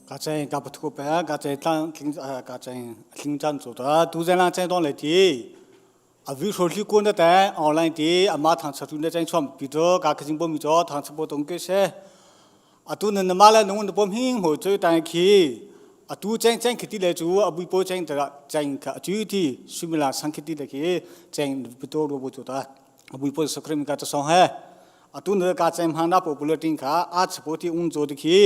Ka cheng ka pathu pe ka cheng tlang tling ka cheng tling chan chu ta tu zen lang cheng dong le ti a vi hro hli kun te online ti ama thang cha tu ne cheng chom pi to ka khajing bo mi cho thang cha bo tong ke se atu nan ma la nung pom hing ho chu tang khi atu cheng cheng khiti le chu abui po cheng ta cheng kha chu ti sumila sang khiti le khi cheng pi to ro bo chu ta abui po sakrim ka cha song he atu ne ka cheng hang na po bulletin kha a chapo ti ung cho ti khi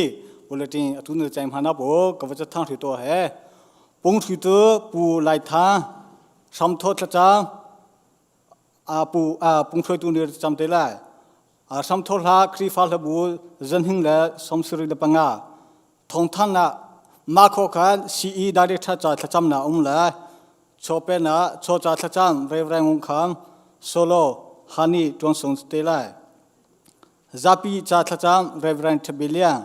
bulletin atu ne cheng hang na po ka va cha thang thri to he pung thri tu pu lai tha sam tho thla cha a pu a pung thoi tu ne cham te lai a sam tho hla khrifa hla bu zan hing le somsiri le panga thong than na ma kho khan CE director cha thlacam na um le chope na cho cha thlacam Reverend Ngung Kham solo hani tuan sung te lai zapi cha thlacam Reverend Thabiliang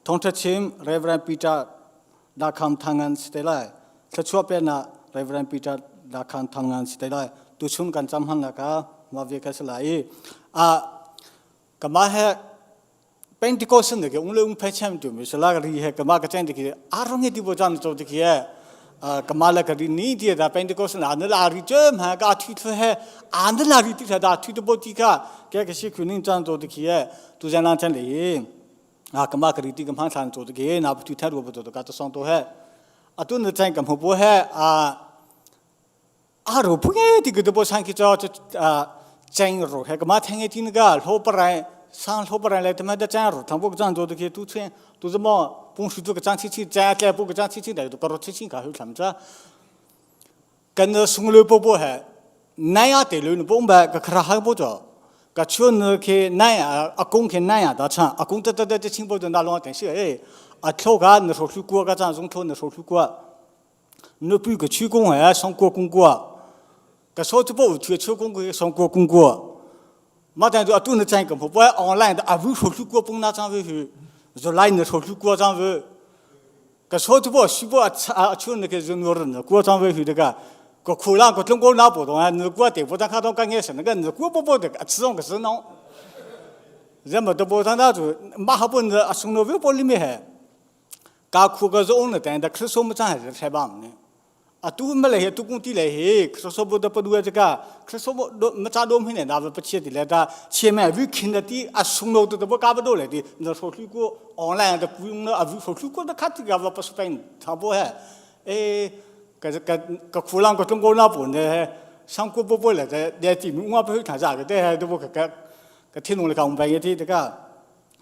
thongtha chim Reverend Peter Dakham Thangan te lai thlachua pe na Reverend Peter Dakham Thangan te lai tu chun kan cham han la ka ma ve ka salai a kama he Pentecost ne ke ungle ung phe chem tu mi sala ri he kama ka chen dikhi arong he ti bo chan cho dikhi he kama la ka ri ni ti da Pentecost na an la ri chem ha ka thi thu he an la ri ti da thi to bo ti ka ke ke shi khu ning chan cho dikhi he tu jan lang chen le a kama ka ri ti kam hang than cho dikhi na bu ti tha ru bo to ka to song to he atu ne chen kam ho bo he a a ro phu nge ti ke bo sang ki cho cheng ro he ma theng e tin ga lo pa rai sang lo pa rai le te ma da chang ro thang bo chang jo de ke tu chen tu zmo pung shu tu ka chang chi chi cha ke bu ka chang chi chi da to ro chi chi ka hu tham cha kan sung le bo bo he na ya te lu bo ba ka khra ha bo jo ka chu ne ke na ya a kong ke na ya da cha a kong ta ta ta ching bo na lo te shi e a thlo ga ne ro shu ko ka chang zong tho ne ro shu ko 那比个曲工哎，上国公国，个手就不去曲工个上国公国，马但就啊都能赚个，不 online 的啊不手术国崩那张位去，就来那手术国张位，个手就不徐不啊去那个人诺人国张位去这个。个苦浪个中国那不懂啊，你国对不咱看到刚开始那个你国不不的，吃上个是孬，人们都不咱那就马哈不呢，啊送到微博里面还。 ka khu ka zo na tan da khriso ma cha ha sai bam ne a tu ma le he tu kung ti le he khriso bo da pa du ja ka khriso bo ma cha dom hin ne da ba che ti le da che ma wi khin da ti a sung no to bo ka ba do le ti na so thu ko online da pu yung na a wi so thu ko da khat ga ba pa su pen tha bo he e ka ka ka khu lang ka tung ko na bu ne sang ko bo bo le da de ti mi wa pa hu tha ja ga de he do bo ka ka ka thi nong le ka um ba ye ti da ka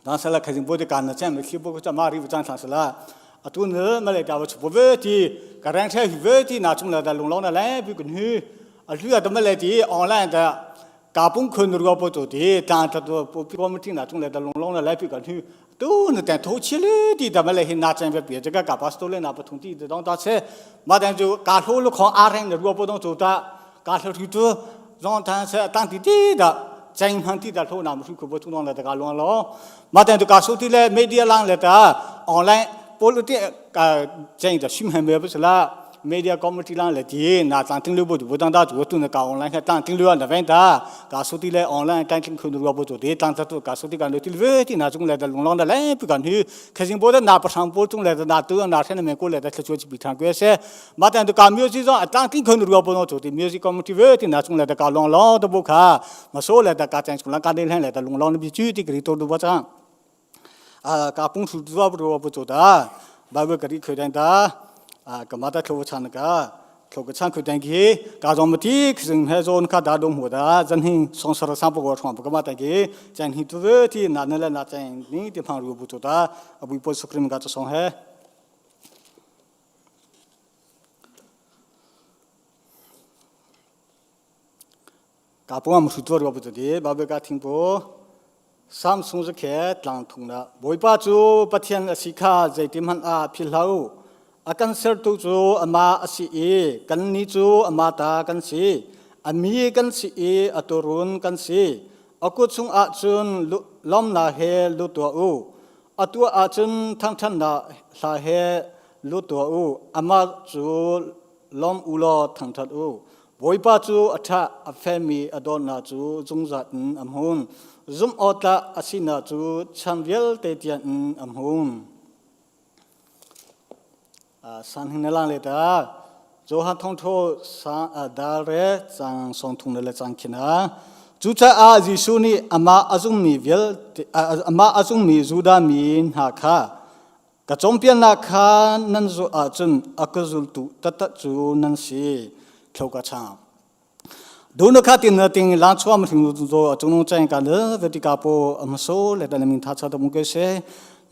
当时了，开始我的干了，这没去不过这马里不长上是了。啊，都呢没来到我出不问题，个人车有问题，拿出来的龙老的来不跟去，啊，主要都没来的 online 的，嘎崩困如果不做的，但他都不比我们听拿出来的龙老的来不跟去，都能等头起了的，咱们来去拿这边别这个嘎巴斯多来拿不同的，当当车，马上就嘎头了看阿人的如果不能做的，嘎头去做，让他是当地的。真行地的头那么是可不主动来这个乱了，马上就告诉你嘞，media 浪来的 online politics 啊，真的新闻没不是啦，media committee 浪来的，那当听了不就不当大主都能搞 online 看当听了那边的，告诉你嘞 online 当听看到不做的，当他都告诉你讲的，对的那种来的龙浪的来不讲去，开心波的那不上波中来的那都拿出来没过来的，他就去比他关系，马上就搞 music 上当听看到不能做的 music committee 的那种来的搞浪浪都不看。มาโซเลตกาจังสุลังกาเดลเลตลงลองบิจูติกริโตดูบจังอ่ากาปุงสุดว่าบรัวบุจดาบาเวกริเคดันดาอ่ากมาตาโทชันกาโทกชันคือดังกีกาจอมตีคือเฮโซนคาดาดงหัวดาจันหิสงสารสัมปกรชวงปกมาตังกีจันหิตุเวที่นาเนลนาจังนี่ที่พังรูบุจดาอบุยปสุคริมกาจสงเฮ ka pung am su ro bu de ba be ka thing po Samsung zu khe tlang thung na Bawipa cu Pathian a si kha zeitim hmanh ah philh hlah u. A kan sertu cu amah a si i kannih cu amah ta kan si. A mi kan si i a tuurun kan si. A kut chungah cun lawmnak he lut tuah u. A tuah ahcun thangṭhatnak hla he lut tuah u. Amah cu lawm u law thangṭhat u. Bawipa cu a ṭha, a femi a dawtnak cu zungzal in a hmun. Zumh awktlak a sinak cu chan vialte tiang in a hmun. San hing na lang le ta Johan thongtho sa dal re chang song thung le chang khina. Cucaah Jesuh nih amah a zummi vialte amah a zummi Judah mi hna kha ka cawnpiaknak kha nan zulh ahcun a ka zultu taktak cu nan si thlo ka chang. Duna kha tin na ting lang chua ma thing zo chung nung cheng ka le vetika po amso le ta min tha cha ta mu ke se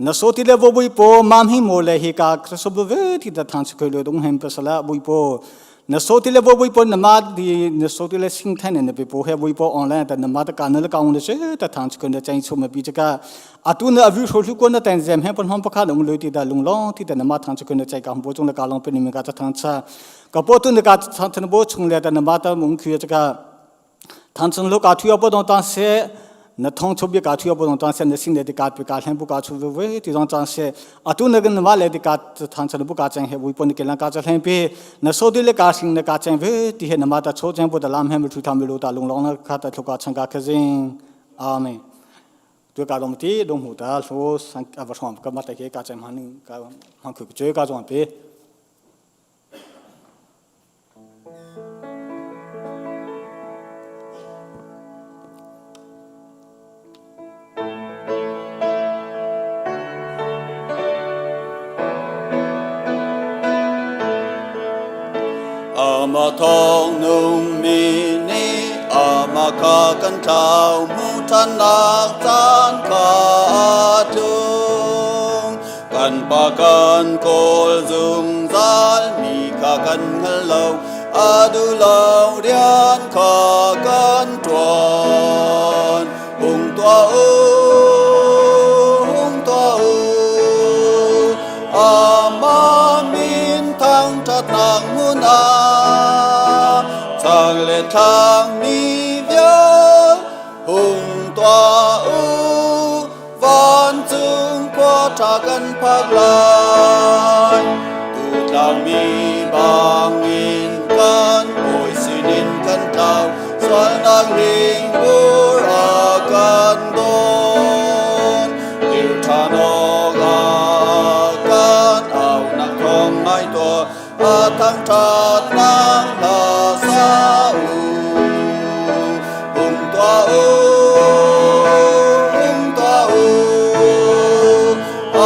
na so ti le bo bui po mam hi mo le hi ka khriso bu ve ti ta thang chkhoi le dung hem pa sala bui po na so ti le bo bui po na ma di na so ti le sing than ne pe po he bui po online ta na ma ta ka na le ka ung le se ta thang chkhoi le cheng chu ma pi cha ka atu na avi hro hlu ko na ten zem he pon hom pakha lung le ti da lung long ti ta na ma thang chkhoi le chai ka hom bo chung le ka long pe ni me ka ta thang cha Ka po tu ka than bo chung le ta na ma ta mung khia chaka than chung lo ka thuya bo dong tang se na thong chu bi ka thuya bo dong tang se na sing le ti ka pi ka hlen bu ka chu ve ti dong tang se atu na gan ma le ti ka than chan bu ka chang he bui pon ke lang ka cha hlen pi na so di le ka sing na ka chang ve ti he na ma ta cho chang bo da lam he mu thu tham lu ta lung long na kha ta thu ka chang ka khazing amen tu ka dong ti dong hu ta so sang ka va thom ka ma ta ke ka chang han ka han khu che ka jong pi Ama thawng nungmi nih amah kha kan thlau hmuh ṭhannak caan kha a tlung. Kan pa kan kawl zungzal mi kha kan hngal lo, a duh lo rian kha kan ṭuan. Hung tuah u, hung tuah u, amah min thangṭhatnak hmun ah, chang le thlang mi vial hung tuah u. Vancung khua ṭha kan phak lai. Tutlangmi bangin kan bawi sinin kan tlau, sualnak ringbur a kan dawn. Dir ṭhan awkah kan aunak thawng ngai tuah, a thangṭhatnak hla sa u. Hung tuah u, hung tuah u,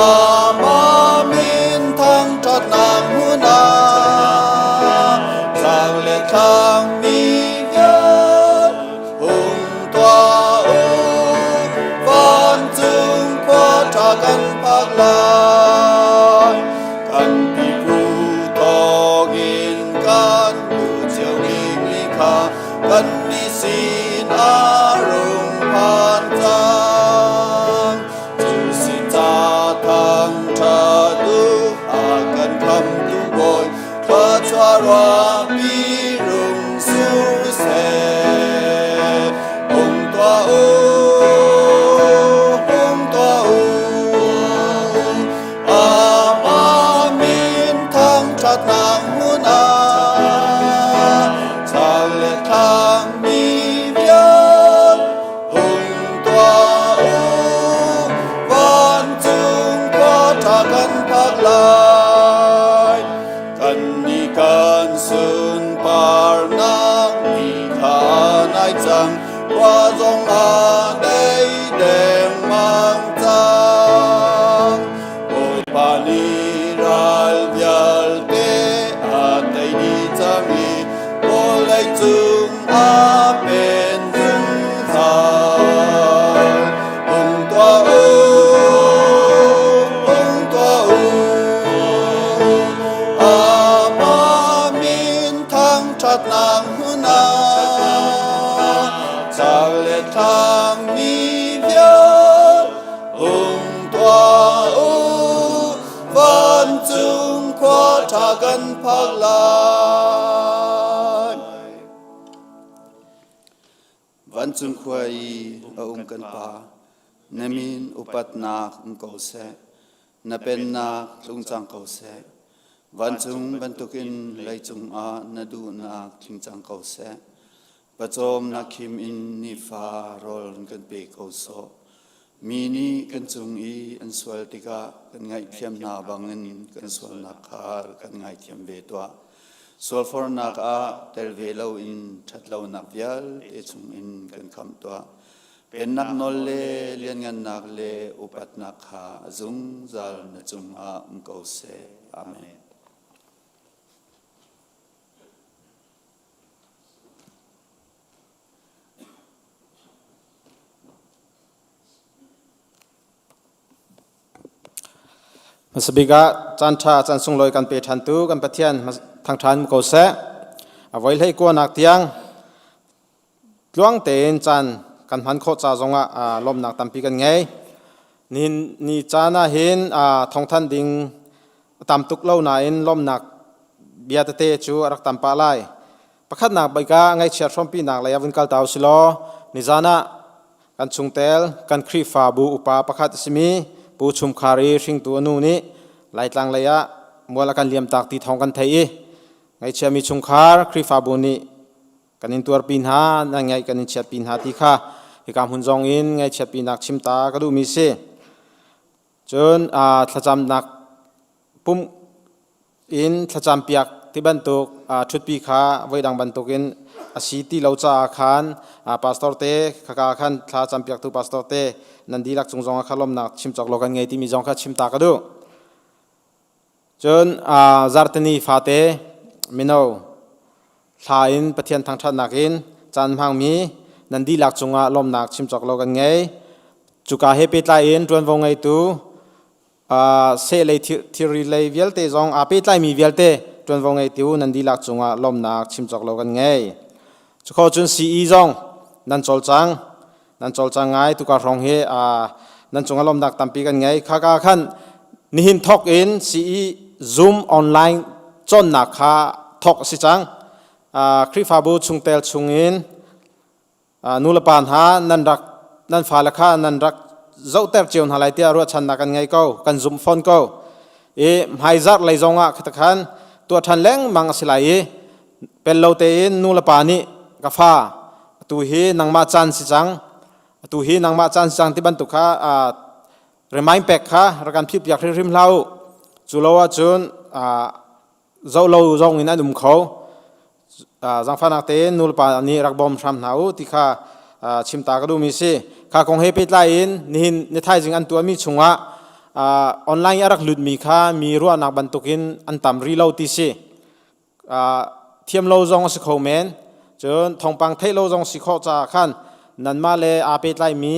amah min thangṭhatnak hmun ah, thlang le thlang mi vial hung tuah u, vancung khua ṭha kan phak lai. Kan pipu thawngin kan lu cio dingmi kha kan nih sin a rung phan cang. Cu si ca thangṭha tu a kan khamtu Bawi thluachuah ruahpi rung sur seh. Hung tuah u, hung tuah u, Amah min thangṭhatnak hmun ah chang le thlang mi vial hung tuah u. Vancung khua ṭha kan phak lai. Kannih kan sunparnak ni kha nai cang. Khua zong ah dei dengmang cang. Bawipa nih ral vialte a tei dih cang i vawlei cung a pen zungzal. Hung tuah u, hung tuah u, amah min thangṭhatnak hmun ah chak le thlang mi vial hung tuah u, vancung khua ṭha kan phak lai. Vancung khua i a um kan Pa, na min upatnak um ko seh. Na pennak tlung cang ko seh. Vancung bantukin leicung ah na duhnak tling cang ko seh. Pawcawm na khim in nifa rawl kan pe ko sawh. Mi nih kan cung i an sual tikah kan ngaihthiam hna bangin kan sualnak kha kan ngaithiam ve tuah. Sualfornak ah tel ve loin ṭhatlonak vialte chungin kan khamh tuah. Pennak nawl le lianngannak le upatnak kha a zungzal na cungah um ko seh. Amen. Hmasabik ah caan ṭha caan sunglawi kan pe ṭhantu kan Pathian thangṭhan ko seh. A voi hlei kuanak tiang tluang tein caan kan hman khawh ca zongah lawmnak tampi kan ngei. Nihin ni caan ah hin thawngthan ding a tam tuk lo nain lawmnak bia tete cu a rak tam pah lai. Pakhatnak bik ah ngaihchiat hrawmpinak lei ah vun kal ta u silaw nizan ah kan chungtel kan Khrihfabu upa pakhat a simi Pu Chum Khar i hringtu a nu nih Laitlang lei ah mual a kan liamtak ti thawng kan theih i ngaihchiami chungkhar Khrihfabu nih kan in tuarpi hna nan ngaih kan in chiatpi hna ti kha hika hmun zong in ngaihchiatpinak chimta ka duhmi si. Cun thlacamnak pum in thlacampiak ti bantuk ṭhutpi kha voidang bantukin a si ti lo caah khan pastor te khaka khan thla campiaktu pastor te nan dihlak cung zong ah kha lawmnak chim cawk lo kan ngei timi zong kha chim ta ka duh. Cun zarteni fate mino thla in Pathian thangṭhatnak in caan hmangmi nan dihlak cungah lawmnak chim cawk lo kan ngei. Cuka he pehtlai in ṭuanvo ngeitu seh lei thilri lei vialte zong aa pehtlaimi vialte ṭuanvo ngeitu nan dihlak cungah lawmnak chim cawk lo kan ngei. Cukho cun CE zong nan cawlcang nan cawlcang ngai tuka hrawng hi nan cungah lawmnak tampi kan ngei. Khaka khan nihin thok in CE Zoom online cawnnak kha thok a si cang. Khrihfabu chungtel chungin Nulepa hna nan rak nan fale kha nan rak zohter cio hna lai tiah ruahchannak kan ngei ko kan zumh fawn ko i hmaizarh lei zong ah khatakhan tuah ṭhan lengmang a si lai i pel lo tein nulepa nih ka fa atu hi nangmah caan si cang atu hi nangmah caan si cang ti bantuk kha remind pek kha rak kan phihpiak hrimhrim hlah u cu lo ahcun zoh lo zong in an um kho zangfahnak tein nulepa nih rak bawm hram hna u ti kha chimta ka duhmi si kha kong he pehtlai in nihin ni thaizing an tuahmi chungah online a rak lutmi kha mi ruahnak bantukin an tam ri lo ti si thiam lo zong a si kho men cun thawngpang theih lo zong si khawh caah khan nanmah le aa pehtlaimi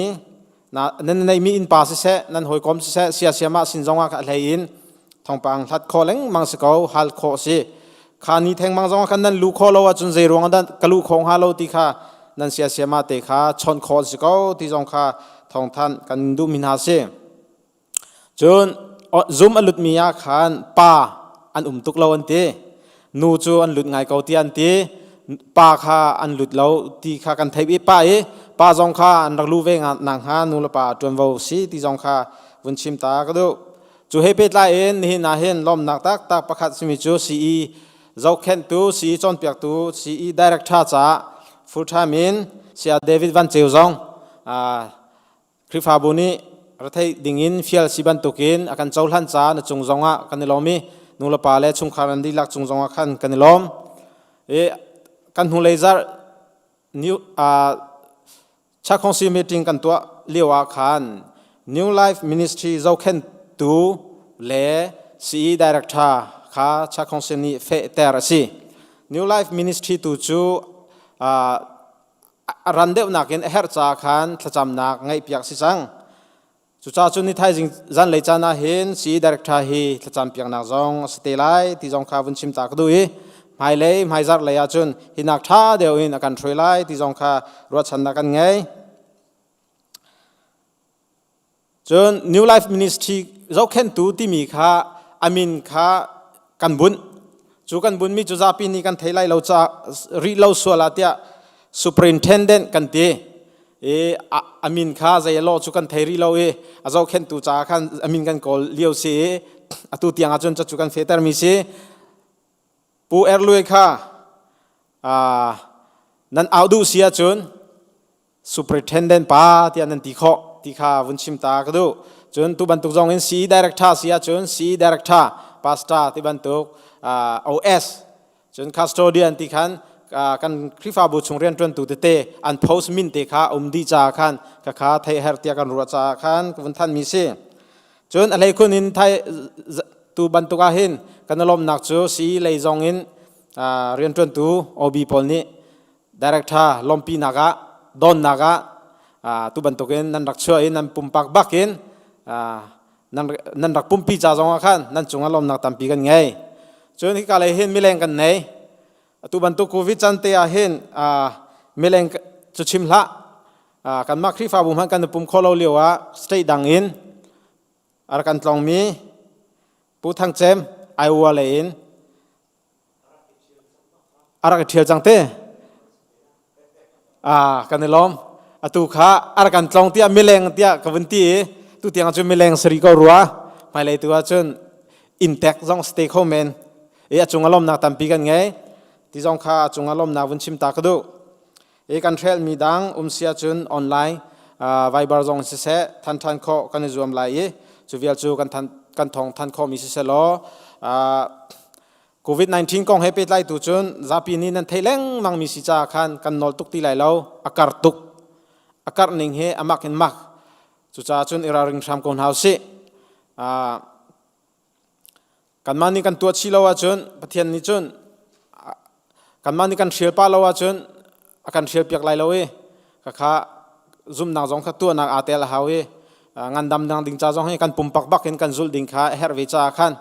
nan neihmi innpa siseh nan hawikom siseh siasiam ah sin zongah a hlei in thawngpang hlat khawh lengmang si ko hal khawh si kha ni thengmang zongah khan nan lu khawh lo ahcun zei ruang dah ka lu khawh hnga lo ti kha nan siasiam ah te kha chawnh khawh si ko ti zong kha thawngthanh kan duhmi hna si Cun zum a lutmi ah khan pa an um tuk lo an ti. Nu cu an lut ngai ko ti an ti. Pa kha an lut lo ti kha kan theih i pa i pa zong kha an rak lu ve nak hnga nu le pa ṭuanvo si ti zong kha vun chim ta ka duh. Cu he pehtlai in nihin ah hin lawmnak taktak pakhat simi cu CE zohkhenhtu, CE cawnpiaktu, CE director caah full time in Saya David Van Ceu zong Khrihfabu nih retheih dingin fial si bantukin a kan cohlan caah na cung zongah kan i lawm i nulepa le chungkhar an dihlak cung zongah khan kan i lawm. I kan hnulei zarh new Chakhongsi meeting kan tuah lio ah khan New Life Ministry zohkhenhtu le CE Director kha Chakhongsi nih fehter a si. New Life Ministry tu cu a ran deuhnak in a herh caah khan thlacamnak ngaihpiak si cang. Cucaah cun ni thaizing zanlei caan ah hin CE director hi thlacam piaknak zong a si te lai ti zong kha vun chim ta ka duh i hmailei hmaizarh lei ah cun hinak ṭha deuh in a kan hruai lai ti zong kha ruahchannak kan ngei. Cun New Life Ministry zohkhenhtu timi kha a min kha kan bunh. Cu kan bunhmi cu zapi nih kan thei lai lo ca rih lo sual ah tiah superintendent kan ti. I a min kha zei a lawh cu kan thei rih lo i a zohkhenhtu caah khan a min kan kawl lio si i atu tiang ahcun cu kan fehtermi si. Pu Erlue kha nan au duh si ahcun superintendent pa tiah nan ti khawh. ti kha vun chim ta ka duh. Cun tu bantuk zong in CE director si ahcun CE director, pastor ti bantuk OS cun custodian ti khan kan Khrihfabu chung rianṭuantu tete an post min te kha um dih caah khan khakha theih herh tiah kan ruah caah khan ka vun thanmi si. Cun a hleikhun in thai tu bantuk ah hin kan lawmnak cu CE lei zong in rianṭuantu OB pawl nih director lawmpinak ah donnak ah tu bantukin nan rak chuah i nan pumpak bak in nan rak pumpi ca zong ah khan nan cungah lawmnak tampi kan ngei. Cun hika lei hin mileng kan nei. Atu bantuk COVID can te ah hin mileng cu chim hlah. Kanmah Khrihfabu hmanh kan i pum kho lo lio ah state dang in a rak kan tlawngmi Pu Thang Cem Iowa lei in a rak i ṭhial cang te. Kan i lawm. Atu kha a rak kan tlawng tiah mileng tiah ka vun ti i tu tiang cun mileng sari ko rua. Hmailei tu ahcun inntek zong stay kho men. I a cung a lawmnak tampi kan ngei. Ti zong kha a cung a lawmnak vun chim ta ka duh. I kan hrelmi dang um si ahcun online Viber zong siseh than ṭhan khawh kan i zuam lai i cu vial cu kan kan thawng than khawhmi siseh law COVID-19 kong he pehtlai tu cun zapi nih nan theih lengmang mi si caah khan kan nawl tuk ti lai lo a kar tuk a karh ning hi a mak in mak cucaah cun i ralring hram ko hna usih Kanmah nih kan tuah chih lo ahcun Pathian nih cun kanmah nih kan hrial pah lo ahcun a kan hrial piak lai lo i khakha zumnak zong kha tuahnak aa tel a hau i ngandam dang ding ca zong hi kan pumpak bak in kan zulh ding kha a herh ve caah khan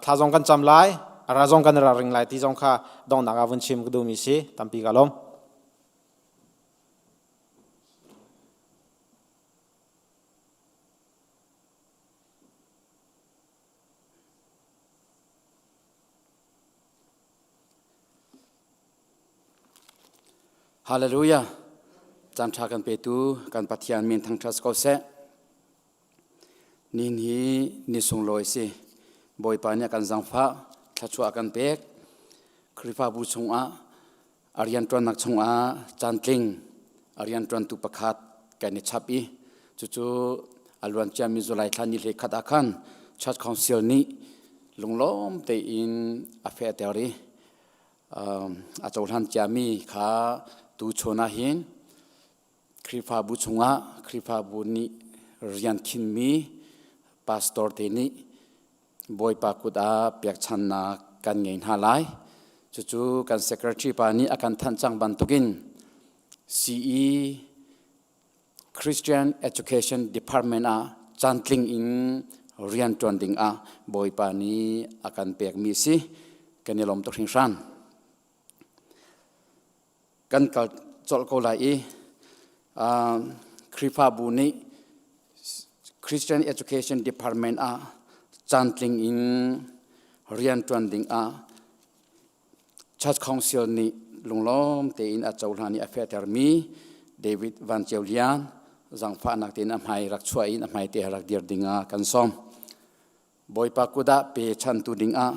thla zong kan cam lai a ra zong kan ra ring lai ti zong kha donghnak ah vun chim ka duhmi si tampi ka lawm. Hallelujah. Caan ṭha kan petu kan Pathian min thangṭhat ko seh. Ni hi ni sunglawi si. Bawipa nih a kan zangfah, thluachuah a kan pek. Khrihfabu chungah a rianṭuannak chungah caantling a rianṭuantu pakhat kan i chap i cucu a luan ciami July thla ni hlei khat ah khan Church Council nih lunglawm tein a fehter i a cohlan ciami kha tu chun ah hin Khrihfabu chungah Khrihfabu nih rian khinmi pastor te nih Bawipa kut ah pekchannak kan ngei hna lai. Cucu kan secretary pa nih a kan thanh cang bantukin CE Christian Education Department ah cantling in rian ṭuan ding ah Bawipa nih a kan pekmi si. Kan i lawm tuk hringhran. Kan kal colh ko lai i Khrihfabu nih Christian Education Department ah cantling in rianṭuan ding ah Church Council nih lunglawm tein a cohlan i a fehtermi David Van Ceu Lian zangfahnak tein a hmai rak chuah in a hmai te rak dir ding ah kan sawm. Bawipa kut ah pe chantu ding ah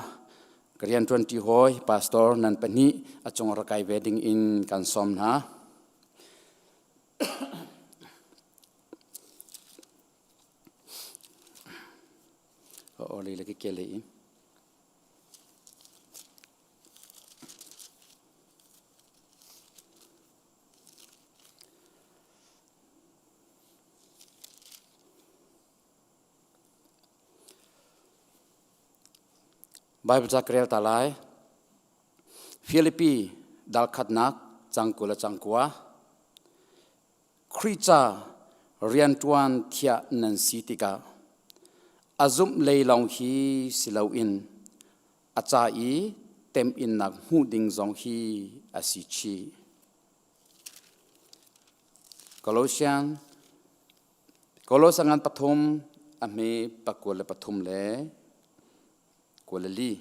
ka rianṭuanṭi hawi pastor nan pahnih a cung rak kai ve ding in kan sawm hna. Oli le ke le in. Bible ca ka rel ta lai. Filipi dal khatnak cang 20 le cang 9. Khrih ca rianṭuan thiah nan si tikah a zumh lei lawng hi si loin a ca i temhinnak hmuh ding zong hi a si chih. Colossian Kolosa ngan pathum a hme pakua le pathum le kua le li.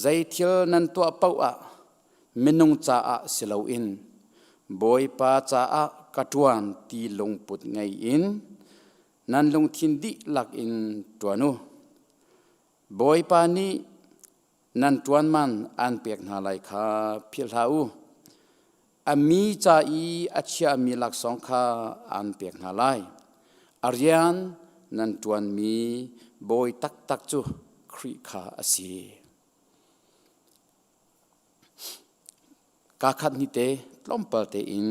Zei thil nan tuah paoh ah minung caah si loin Bawipa caah ka ṭuan ti lungput ngei in nan lungthin dihlak in ṭuan u. Bawipa nih nan ṭuan man aan pek hna lai kha philh hlah u. A mi ca i a chiahmi laksawng kha aan pek hna lai. A rian nan ṭuanmi bawi taktak cu Khrih kha a si. Kaa khat ni te tlawmpal tein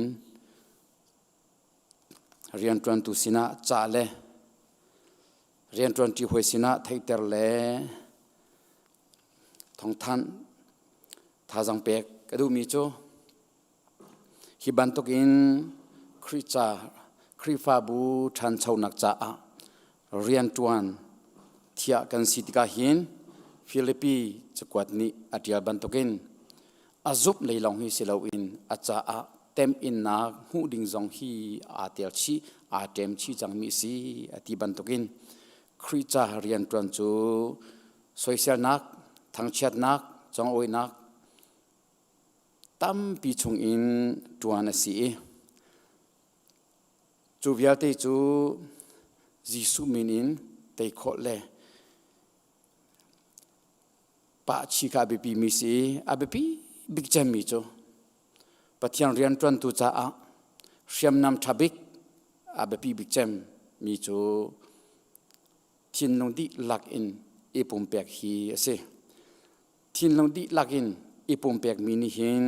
rianṭuantu sinah cah le rianṭuanṭi hawi sinah theihter le thawngthanh thazaang pek ka duhmi cu hi bantukin Khrih ca Khrihfabu ṭhanchonak caah rianṭuan thiah kan si tikah hin Filipi cakuat nih a ṭial bantukin a zumh lei lawng hi si loin a caah temhinnak hmuh ding zong hi aa tel chih aa ṭem chih cangmi a si a ti bantukin Khrih ca rianṭuan cu soiselnak, thangchiatnak, congoihnak tampi chungin ṭuan a si i cu vialte cu Jesuh min in tei khawh le pahchi kha a biapi mi si a biapi bik cemmi cu Pathian rianṭuantu caah hriamnam ṭha bik a biapi bik cem mi cu thinlung dihlak in i pumpek hi a si. Thinlung dihlak in i pumpek mi nih hin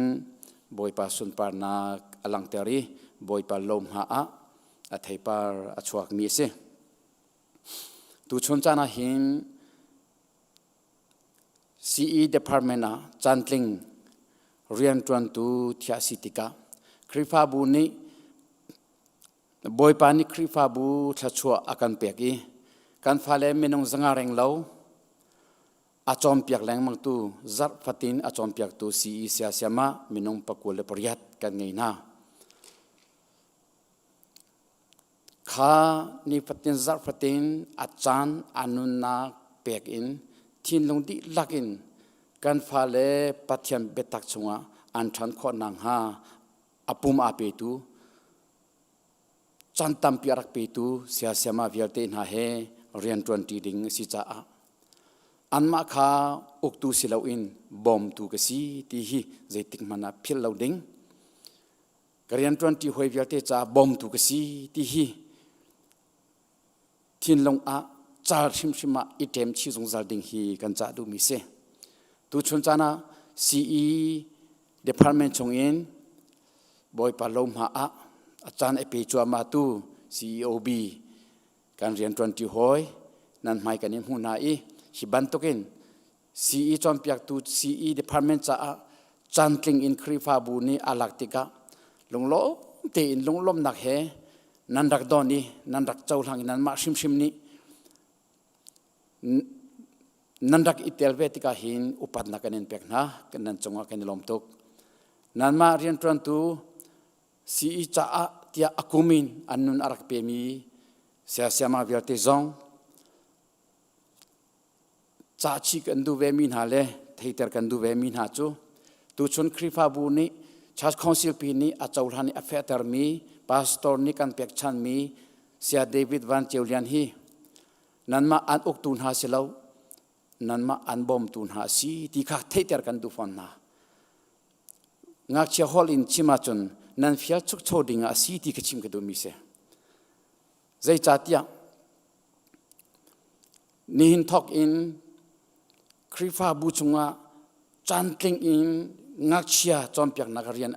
Bawipa sunparnak a langhter i Bawipa lohma ah a theipar a chuakmi a si. Tuchun caan ah hin CE department ah caantling rianṭuantu thiah si tikah Khrihfabu nih Bawipa nih Khrihfabu thluachuah a kan pek i kan fale minung zanga reng lo a cawnpiak lengmangtu zarh fatin a cawnpiaktu CE siasiam ah minung 28 kan ngei hna. Kha nifatin zarh fatin a caan a nunnak pek in thinlung dihlak in kan fale Pathian biatak chungah an ṭhan khawh nakhnga a pum aa petu caan tampi a rak petu siasiama vialte hna he rianṭuanṭi ding a si caah anmah kha uktu si loin bawmtu ka si ti hi zeitik hmanh ah philh lo ding. Ka rianṭuanṭi hawi vialte caah bawmtu ka si ti hi thinlung ah cal hrimhrim ah i ṭem chih zungzal ding hi kan cah duhmi si. Tuchun caan ah CE department chungin Bawipa lohma ah a caan a pe cuahmah tu CEOB kan rianṭuanṭi hawi nan hmai kan in hmuh hna i hi bantukin CE cawnpiaktu CE department caah cantling in Khrihfabu nih a lak tikah lunglawm tein lunglawmnak he nan rak don i nan rak cohlang i nanmah hrimhrim nih nan rak i tel ve tikah hin upatnak kan in pek hna kan nan cungah kan i lawm tuk nanmah rianṭuantu CE caah tiah a kum in an nun a rak pemi siasiama vialte zong Cahchih kan duh vemi hna le theiter kan duh vemi hna cu tuchun Khrihfabu nih Church Council pi nih a cohlan i a fehtermi pastor nih kan pekchanmi Saya David Van Ceu Lian hi nanmah an uktu hna si lo nanmah an bawmtu hna a si ti kha theihter kan duh fawn hna. Ngakchia holh in chim ahcun nan fial chukcho ding ah a si ti kha chim ka duhmi si. Zeicahtiah Nihin thawk in Khrihfabu chungah caantling in ngakchia cawnpiaknak rian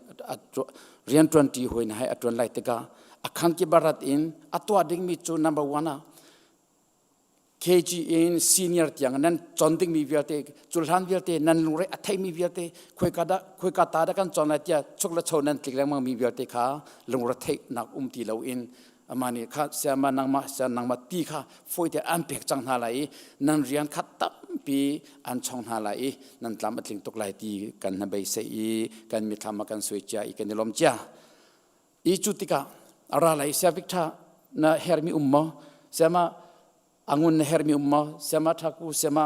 rianṭuanṭi hawi hna he a ṭuan lai tikah a khanki barat in a tuah dingmi cu number one ah KG in senior tiang nan cawn dingmi vialte culhlan vialte nan lungre a theimi vialte khoika dah khoika ta dah kan cawn lai tiah chuk le cho nan tlik lengmang mi vialte kha lungre theihnak um ti loin amah nih kha sayama nangmah saya nangmah ti kha fawite an pek cang hna lai i nan rian kha tampi an chong hna lai i nan tlam a tling tuk lai ti kan hna beisei i kan mithlam ah kan suai cia i kan i lawm cia i cu tikah a ra lai sia Victor na hermi um maw sayama angun na hermi um maw sayama thaku sayama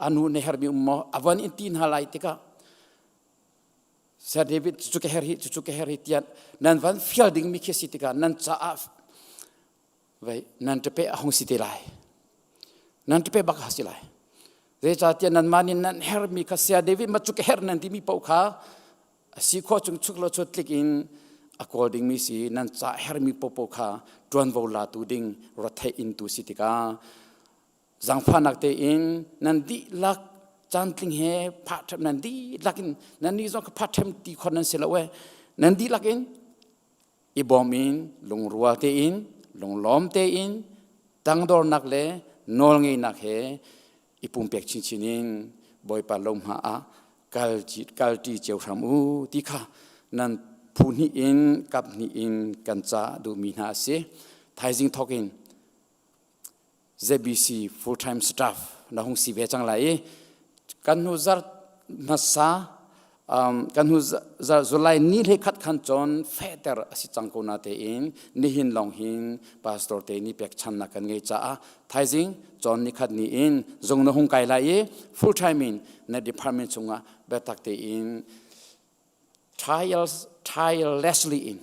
anu na hermi um maw avan in ti hna lai tikah Sir David cucu ka her hi cucu ka her hi tiah nan van fial ding mi khi si tikah nan caah vei nan ṭape a hung si te lai nan ṭape bak a si lai zeicahtiah nanmah nih nan hermi kha Sir David ma cu ka her nan timi paoh kha A si khawh chung chuk lo chut tlik in a kawl dingmi si nan ca hermi popo kha ṭuanvo latu ding ratheih in tu si tikah zangfahnak tein nan dihlak cantling he phah nan dihlak in nan nih zong kha phah ṭhem ti khon nan si lo e nan dihlak in i bawm in lungrual tein lunglawm tein tangdornak le nawlngeihnak he i pumpek chinchin in Bawipa lohma ah kalṭi cio hram u ti kha nan phu hnih in kap hnih in kan ca duhmi hna a si. Thaizing thawk in ZBC full time staff na hung si ve cang lai i kan hnu zarh hmasa kan hnu zarh July ni hlei khat khan cun fehter a si cang ko na tein nihin lawng hin pastor te nih pekchannak kan ngei caah thaizing cawn ni khat ni in zung na hung kai lai i full time in na department chungah biatak tein trials tirelessly in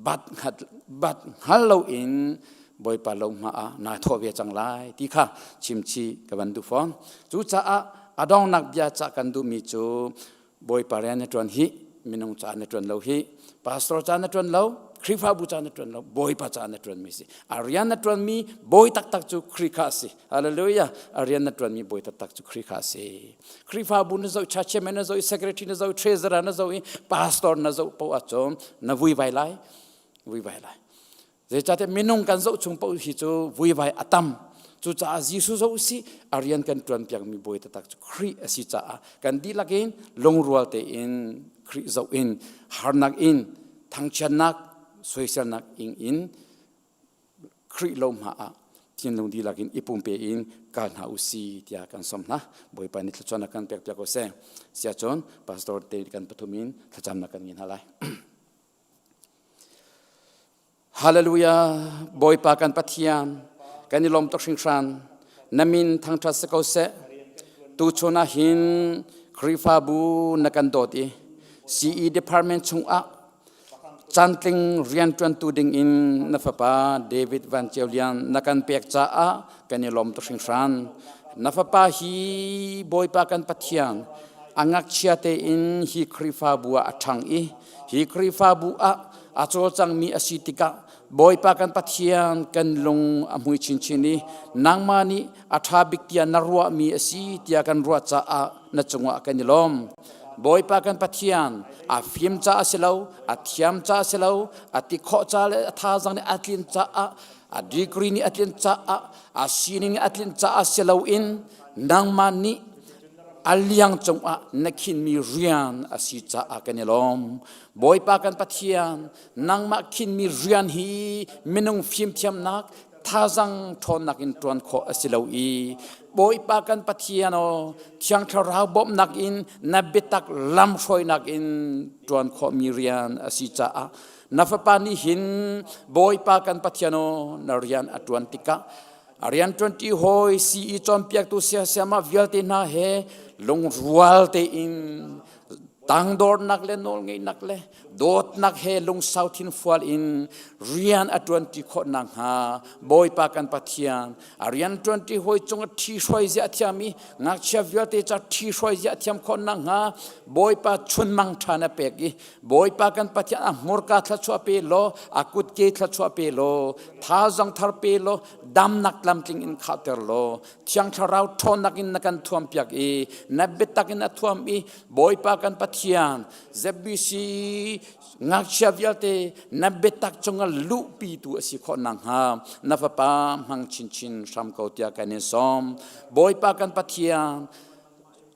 bat bat hngal lo in Bawipa lo hma ah naa thawh ve cang lai ti kha chimchi ka van duh fawn. Cucaah a dongnak bia cah kan duhmi cu Bawipa rian na ṭuan hi minung ca na ṭuan lo hi pastor ca na ṭuan lo Khrihfabu ca na ṭuan lo Bawipa ca na ṭuan mi si a rian na ṭuan mi bawi taktak cu Khrih kha a si hallelujah a rian na ṭuan mi bawi taktak cu Khrih kha a si Khrihfabu na zoh church chairman na zoh secretary na zoh treasurer na zoh i pastor na zoh poh ahcun na vuivai lai vuivai lai zeicahtiah minung kan zoh chung paoh hi cu vuivai a tam cucaah Jesuh zoh usih a rian kan ṭuan piakmi bawi taktak cu Khrih a si caah kan dihlak in lungrual tein Khrih zoh in harnak in thangchiatnak soiselnak ing in Khrih lo hma ah thinlung dihlak in i pumpe in kal hna u si tiah kan sawm hna. Bawipa nih thluachuahnak kan pek piak ko seh. Siacun pastor te kan pathum in thlacamnak kan ngei hna lai. Hallelujah Bawipa kan Pathian kan i lawm tuk hringhran na min thangṭhat si ko seh tuchun ah hin Khrihfabu na kan dawt i CE department chungah Cantling rianṭuantu dingin na fapa David Van Ceu Lian na kan pek caah kan i lawm tuk hringhran. Na fapa hi Bawipa kan Pathian a ngakchia tein hi Khrihfabu ah a ṭhang i hi Khrihfabu ah a cawlcangmi a si tikah Bawipa kan Pathian kan lung a hmui chinchin i nangmah nih a ṭha bik tiah na ruahmi a si tiah kan ruah caah na cungah kan i lawm. Bawipa kan Pathian a fim ca a si lo, a thiam ca a si lo, a ti khawh ca le a thazaang nih a tlin caah, a degree nih a tlin caah, a sining nih a tlin caah si loin nangmah nih a liang cungah na khinmi rian a si caah kan i lawm. Bawipa kan Pathian, nangmah khinmi rian hi minung fimthiamnak, thazang ṭhawnnak in ṭuan khawh a si lo i Bawipa kan Pathian aw Thiang Thlarau bawmhnak in na biatak lamhruainak in ṭuan khawhmi rian a si caah na fapa nih hin Bawipa kan Pathian aw na rian a ṭuan tikah a rian ṭuanṭi hawi CE cawnpiaktu siasiamah vialte hna he lungrual tein tangdornak le nawlngeihnak le dawtnak he lungsau thinfual in rian a ṭuanṭi khawh nakhnga Bawipa kan Pathian a rian ṭuanṭi hawi cung a ṭhi hruai zia a thiam i ngakchia vialte ca ṭhi hruai zia a thiam khawh nakhnga Bawipa chunmang ṭha na pek i Bawipa kan Pathian a hmurka thluachuah pe law a kutke thluachuah pe law thazang thar pe law damnak tlamtling in khahter law Thiang Thlarau ṭhawnnak in na kan thuampiak i na biatak in a thuam i Bawipa kan Pathian ZBC ngakchia vialte na biatak cungah luhpitu a si khawh nakhnga na fapa hmang chinchin hram ko tiah kan in sawm. Bawipa kan Pathian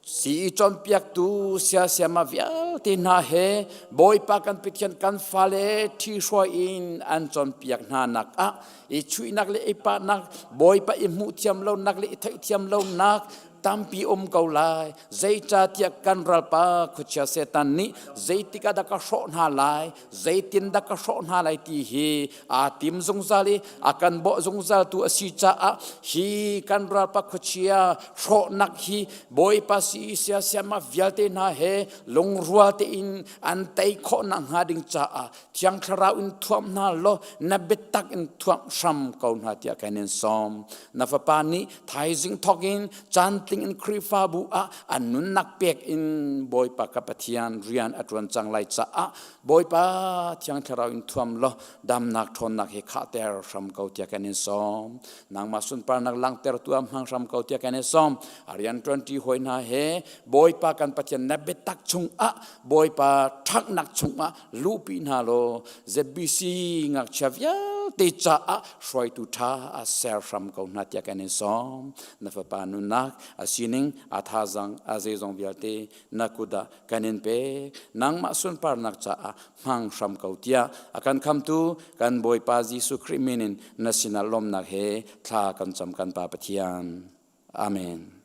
Si cawnpiaktu siasiama vialte hna he Bawipa kan Pathian kan fale ṭhihruai in an cawnpiak hna nak ah i chuihnak le i pahnak Bawipa i hmuh thiam lonak le i theihthiam lonak tampi um ko lai zeicahtiah kan ralpa khuachia Satan nih zeitik ah dah ka hrawh hna lai zeitin dah ka hrawh hna lai ti hi aa tim zungzal i a kan bawh zungzal tu a si caah hi kan ralpa khuachia hrawhnak hi Bawipa si siasiama vialte hna he lungrual tein an tei khawh nakhnga ding caah Thiang Thlarau in thuam hna law na biatak in thuam hram ko hna tiah kan in sawm. Na fapa nih thaizing thawk in caan tling. Cantling in Khrihfabu ah an nunnak pek in Bawipa ka Pathian rian a ṭuan cang lai caah Bawipa Thiang Thlarau in thuam law damnak ṭhawnnak he khahter hram ko tiah kan in sawm. Nangmah sunparnak langhter tu ah hmang hram ko tiah kan in sawm. A rian ṭuanṭi hawi hna he Bawipa kan Pathian na biatak chungah Bawipa ṭhanghnak chungah luhpi hna law ZBC ngakchia vialte caah hruaitu ṭha a ser hram ko hna tiah kan in sawm. Na fapa nunnak a sining a thazang a zeizong vialte na kut ah kan in pek. Nangmah sunparnak caah hmang hram ko tiah a kan khamtu kan Bawipa Jesuh Khrih min in na sinah lawmnak he thla kan cam kan Pa Pathian. Amen.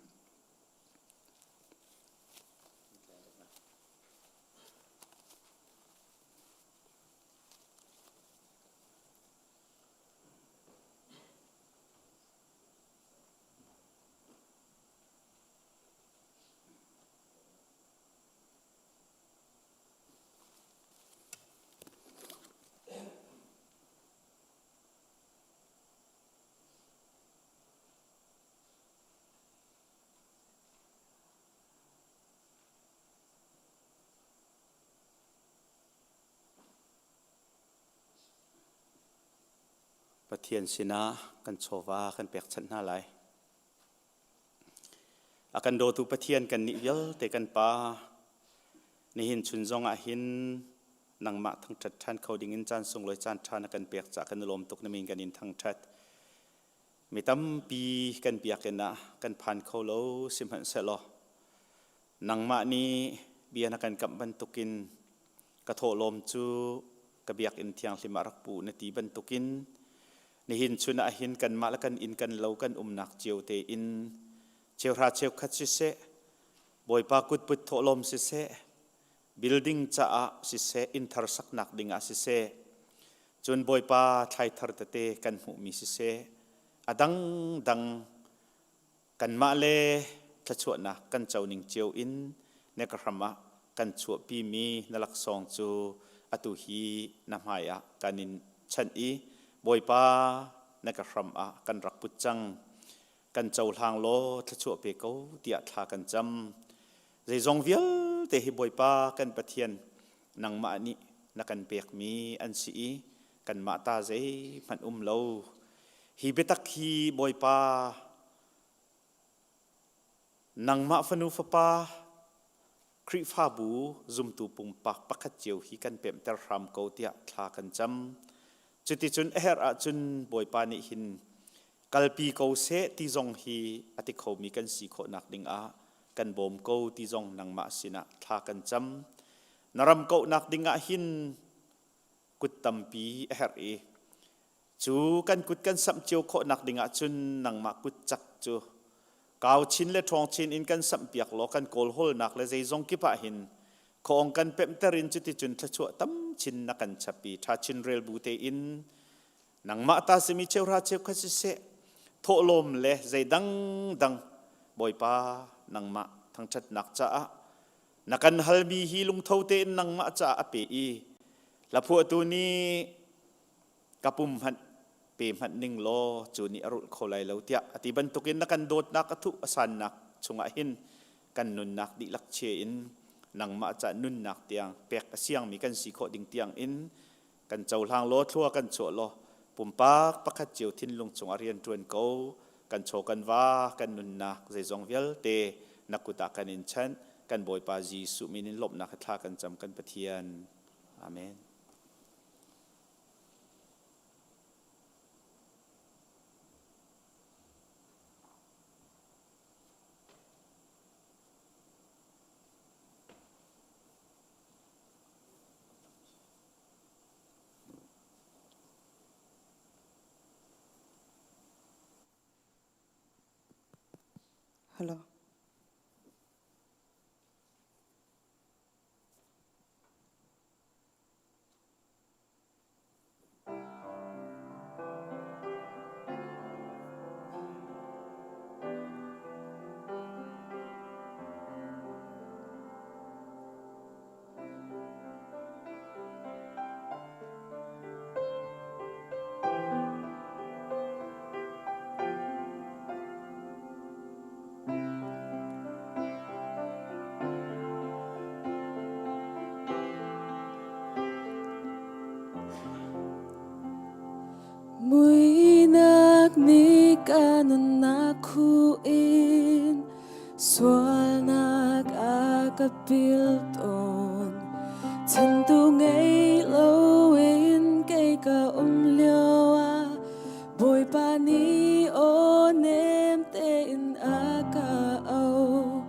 Pathian sinah kan chawva kan pekchanh hna lai. A kan dawtu Pathian kan nih vialte kan Pa, nihin chun zong ah hin nangmah thangṭhat ṭhan kho ding in caan sunglawi caan ṭha na kan pek caah kan i lawm tuk na min kan in thangṭhat. Mi tampi kan biakinn ah kan phan kho lo sihmanhsehlaw nangmah nih bia na kan kamh bantukin ka thawhlawm cu ka biakinn thianghlim ah rak pu na ti bantukin nihin chun ah hin kanmah le kan inn kan lo kan umnak cio tein cheuhra cheukhat siseh Bawipa kutput thawhlawm siseh building caah siseh inn thar saknak ding ah siseh Cun Bawipa thlaithar tete kan hmuhmi siseh, a dangdang kanmah le thluachuahnak kan co ning cio in na ka hram ah kan chuahpimi na laksawng cu atu hi na hmai ah kan in chanh i Bawipa na ka hram ah kan rak put cang. Kan cohlang law thluachuah pe ko tiah thla kan cam. Zeizong vialte hi Bawipa kan Pathian nangmah nih na kan pekmi an si i kanmah ta zeihmanh um lo. Hi biatak hi Bawipa nangmah fanu fapa Khrihfabu zumtu pumpak pakhat cio hi kan pemhter hram ko tiah thla kan cam. Cuticun a herh ahcun Bawipa nih hin kalpi ko seh ti zong hi a ti khomi kan si khawhnak dingah kan bawm ko ti zong nangmah sinah thla kan cam. Na ram kauhnak dingah hin kut tampi a herh i cu kan kut kan samh cio khawhnak dingah cun nangmah kut cak cu kau chin le ṭhawng chin in kan samh piak law kan kawlhawlnak le zeizong kip ah hin khawng kan pemhter in cuticun thluachuah tam chin na kan chap i ṭha chin rel bu tein Nangmah ta simi cheuhra cheukhat siseh, thawhlawm le zeidang dang Bawipa nangmah thangṭhatnak caah na kan halmi hi lungtho tein nangmah caah a pe i hlaphuahtu nih ka pum hmanh pe hmanh ning law cu nih a rulh kho lai lo tiah a ti bantukin na kan dawtnak a thuh a sannak chungah hin kan nunnak dihlak chia in nangmah ca nunnak tiang pek a siangmi kan si khawh ding tiang in Kan cohlang law thlua kan chuah law pumpak pakhat cio thinlung cungah rian ṭuan ko. Kan chaw kan va kan nunnak zeizong vialte na kut ah kan in chanh. Kan Bawipa Jesuh min in lawmhnak he thla kan cam kan Pathian. Amen. Hello. Ka nunnak khu in sualnak a ka pil tawn. Chantu ngei loin kei ka um lio ah Bawipa nih aw nem tein a ka auh.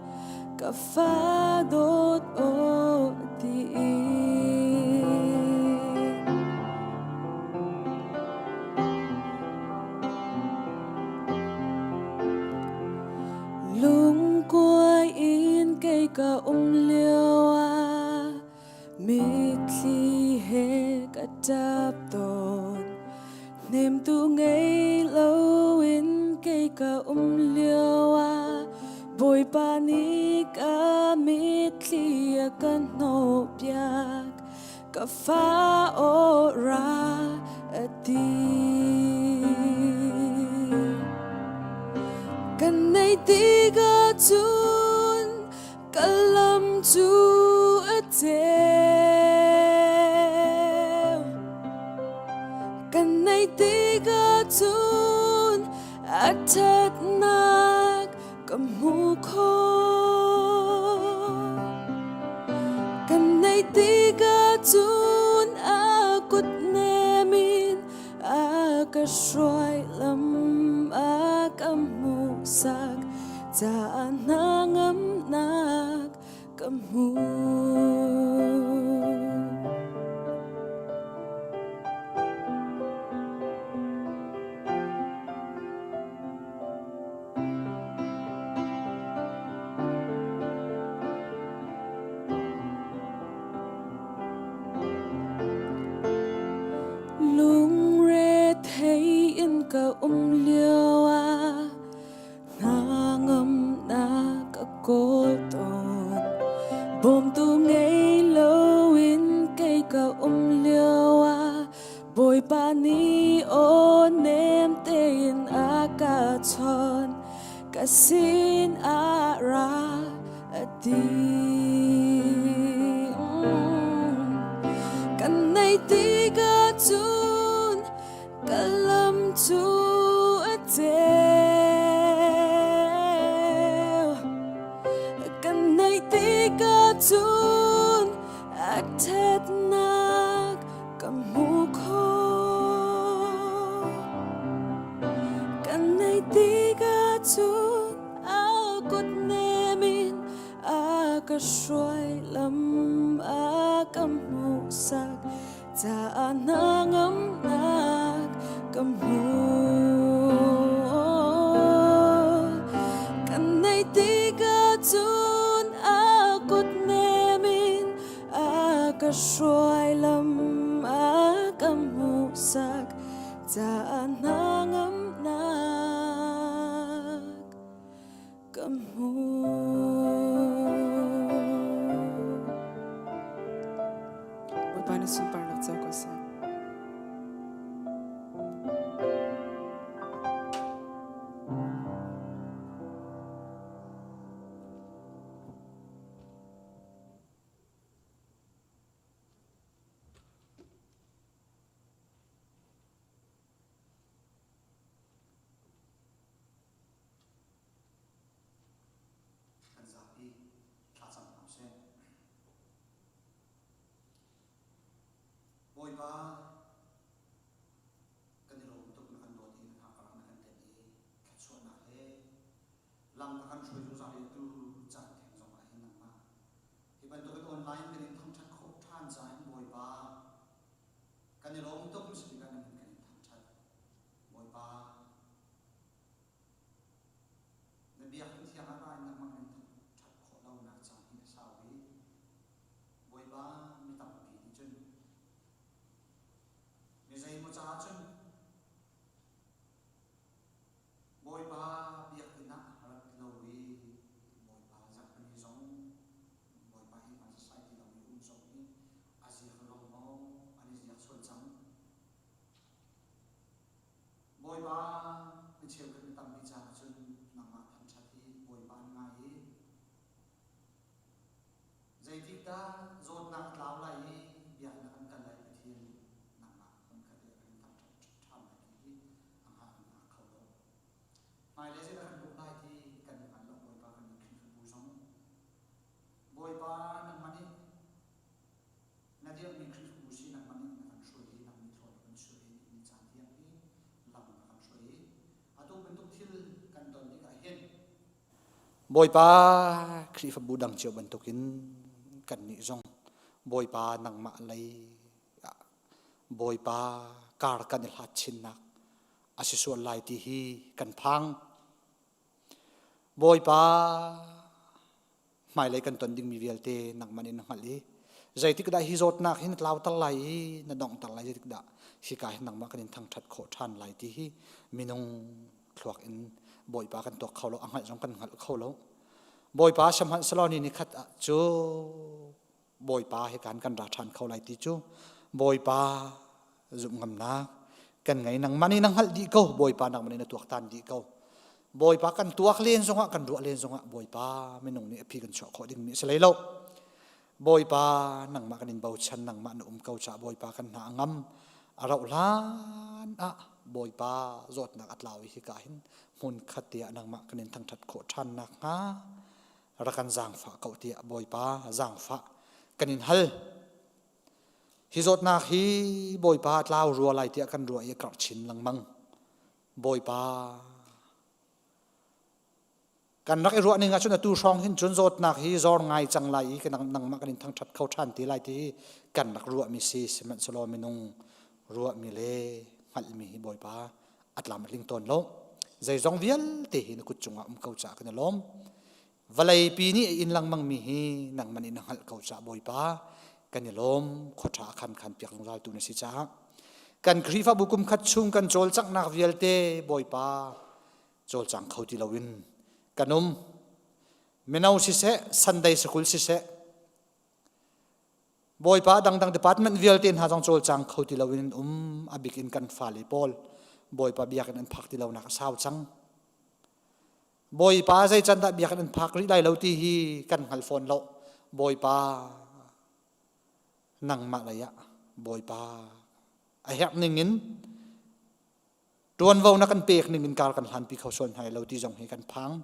Ka fa dawt aw ti Lungkuai in kei ka um lio ah mitthli he ka ṭap tawn. Hnemtu ngei loin kei ka um lio ah Bawipa nih ka mitthli a ka hnawhpiak. Ka fa aw ra a ti. Kan nei ti ka cun ka lam cu a ceu. Kan nei ti ka cun a ṭhatnak ka hmu kho. Kan nei ti ka cun a kut nem in a ka hruai lam a ka hmuhsak caah hnangamnak ka hmu. Lungre thei in ka um lio ah hnangamnak ka kawl tawn. Bawmtu ngei loin kei ka um lio ah Bawipa nih aw nem tein a ka chawn. Ka sin ah ra a ti. Kan nei ti ka cun ka lam cu a ceu. Kan nei ti ka cun a ṭhatnak ka hmu kho. Kan nei ti ka cun a kut nem in a ka hruai lam a ka hmuhsak caah hnangamnak ka hmu. Kan nei ti ka cun a kut nem in a ka hruai lam a ka hmuhsak caah hnangamnak ka hmu. Bawipa na sunparnak co ko seh. Kan zapi thlacam hna usih. Bawipa, kan i lawm tuk na kan dawt i na hngakrak na kan tenh i thluachuahnak he lam na kan hruai zungzal i tu caan theng zong ah hin nangmah hi bantukin online kan in thangṭhat khawh ṭhan caah hin Bawipa kan i lawm tuk misik kan in kan in thangṭhat Bawipa na biakinn thiang ah ra in nangmah kan in thangṭhat khawh lo. Bawipa Khrihfabu dang cio bantukin kannih zong Bawipa nangmah lei ah Bawipa kar kan i hlat chinnak a si sual lai ti hi kan phang. Bawipa hmailei kan ton dingmi vialte nangmah nih na hngalh i zeitik dah hi zawtnak hi na tlauter lai i na donghter lai zeitik dah hika hin nangmah kan in thangṭhat khawh ṭhan lai ti hi minung thluak in Bawipa kan tuak kho lo a hngalh zong kan hngalh kho lo Bawipa sihmanhsehlaw ni ni khat ah cu Bawipa hi kan kan ra ṭhan kho lai ti cu Bawipa zumh ngamnak kan ngei nangmah nih na hngalh dih ko Bawipa nangmah nih na tuaktan dih ko Bawipa kan tuak len zongah kan ruah len zongah Bawipa minung nih a phi kan chuah khawh dingmi a si lei lo Bawipa nangmah kan in bochan nangmah na um ko caah Bawipa kan hna a ngam a rauh hlan ah Bawipa zawtnak a tlau i hika hin hmun khat te ah nangmah kan in thangṭhat khawh ṭhan nakhnga rak kan zaangfah ko tiah Bawipa zaangfah kan in hal. Hi zawtnak hi Bawipa a tlau rua lai tiah kan ruah i a karh chin lengmang. Bawipa kan rak i ruah ning ahcun atu hrawng hin cun zawtnak hi zor ngai cang lai i nangmah kan in thangṭhat kho ṭhan ti lai ti kan rak ruahmi si sihmanhsehlaw minung ruahmi le hngalhmi hi Bawipa a tlam a tling tawn lo zeizong vialte hi na kut cungah um ko caah kan i lawm vawleipi nih a in lengmang mi hi nangmah nih na hngalh ko caah Bawipa kan i lawm khuaṭha a khan khan piak zungzal tu na si caah kan Khrihfabu kum khat chung kan cawlcanghnak vialte Bawipa cawlcang kho ti loin kan um mino siseh Sunday school siseh Bawipa dangdang department vialte hna zong cawlcang kho ti loin an um a bik in kan fale pawl Bawipa biakinn an phak ti lonak a sau cang Bawipa zei can dah biakinn an phak rih lai lo ti hi kan hngal fawn lo Bawipa nangmah lei ah Bawipa a herh ning in Ṭuanvo na kan pek ning in kar kan hlanpi kho sual hna lo ti zong hi kan phang.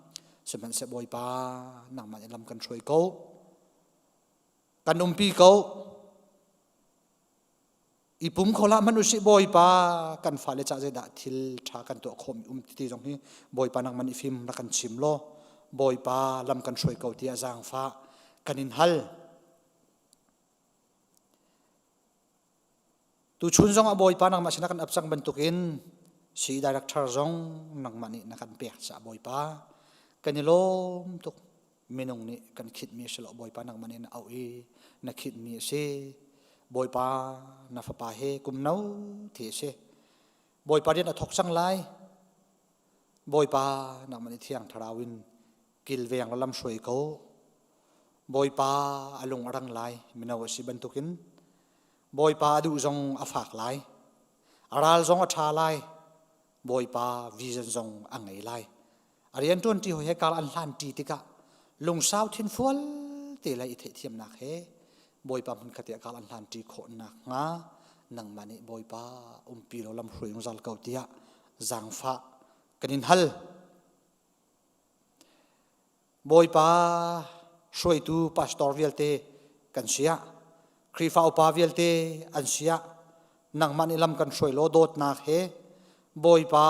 Sihmanhseh Bawipa nangmah nih lam kan hruai ko. Kan umpi ko. I pum kho hlah hmanh usih Bawipa kan fale cah zeidah thil ṭha kan tuah khawhmi um ti zong hi Bawipa nangmah nih fim rak kan chim law Bawipa lam kan hruai ko tiah zaangfah kan in hal. Tuchun zong ah Bawipa nangmah sinah kan ap cang bantukin si director zong nangmah nih na kan pek caah Bawipa kan i lawm tuk minung nih kan khitmi a si lo Bawipa nangmah nih na auh i na khitmi a si Bawipa na fapa he kum no thi a si Bawipa rian a thawk cang lai Bawipa nangmah nih thiang thlarau in kilveng la lam hruai ko Bawipa a lung a rang lai mino a si bantukin Bawipa a duh zong a fak lai. A ral zong a ṭha lai. Bawipa vision zong a ngei lai. A rianṭuanṭi hawi he kar an hlanṭi tikah lungsau thinfual te le i theihthiamnak he Bawipa hmunkhat ah kar an hlanṭi khawh nakhnga nangmah nih Bawipa umpi law lam hruai zungzal ko tiah zaangfah kan in hal. Bawipa hruaitu pastor vialte kan si ah Khrihfa upa vialte an si ah nangmah nih lam kan hruai law dawtnak he Bawipa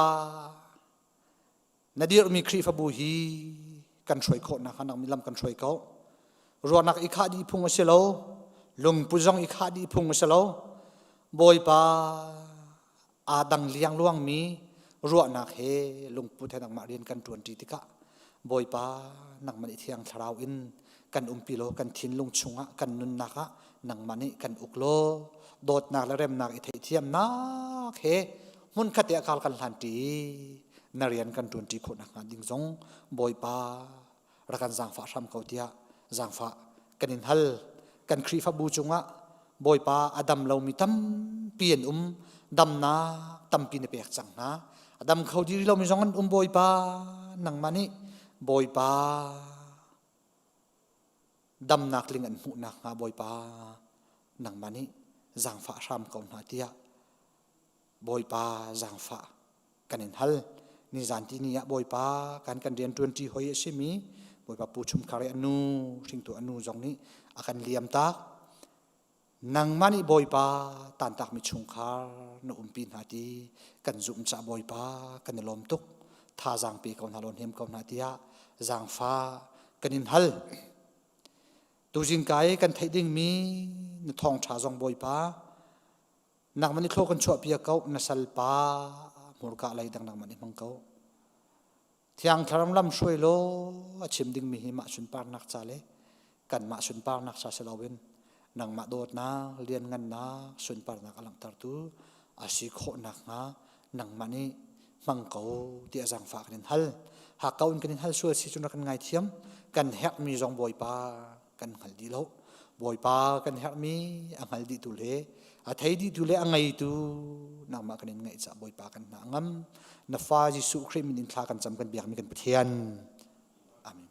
na dirhmi Khrihfabu hi kan hruai khawh nakhnga nangmah nih lam kan hruai ko. Ruahnak i khah dih phung a si lo, lungput zong i khah dih phung a si lo. Bawipa aa dang liangluangmi ruahnak he lungput he nangmah rian kan ṭuanṭi tikah Bawipa nangmah nih Thiang Thlarau in kan umpi law kan thinlung chungah kan nunnak ah nangmah nih kan uk law dawtnak le remnak i theihthiamnak he hmunkhat te ah kal kan hlanṭi i na rian kan ṭuanṭi khawh nakhnga ding zong Bawipa rak kan zaangfah hram ko tiah zaangfah kan in hal kan Khrihfabu cungah Bawipa a dam lomi tampi an um damnak tampi na pek cang hna a dam kho diri lomi zong an um Bawipa nangmah nih Bawipa damnak ling an hmuh nakhnga Bawipa nangmah nih zaangfah hram ko hna tiah Bawipa zaangfah kan in hal nizan ti ni ah Bawipa kan kan rian ṭuanṭi hoi a simi Bawipa pu chungkhar i a nu hringtu a nu zong nih a kan liam tak nangmah nih Bawipa tantakmi chungkhar na umpi hna ti kan zumh caah Bawipa kan i lawm tuk thazaang pe ko hna law hnem ko hna tiah. zaangfa kan in hal. Tuzing kai kan theih dingmi na thawngṭha zong Bawipa nangmah nih thlaw kan chuahpiak ko na salpa hmurka lei dang nangmah nih hmang ko. Thiang Thlarau lam hruai law a chim dingmi hi mah sunparnak ca le kanmah sunparnak ca si loin nangmah dawtnak lianngannak sunparnak a langhtertu a si khawh nakhnga nangmah nih hmang ko tiah zaangfah kan in hal. Hakkau in kan in hal sual si cun rak kan ngaithiam. Kan herhmi zong Bawipa kan hngal dih lo. Bawipa kan herhmi a hngal dihtu le a thei dihtu le a ngeitu nangmah kan in ngaih caah Bawipa kan hna ngam. Na fa Jesuh Khrih min in thla kan cam kan biakmi kan Pathian. Amen.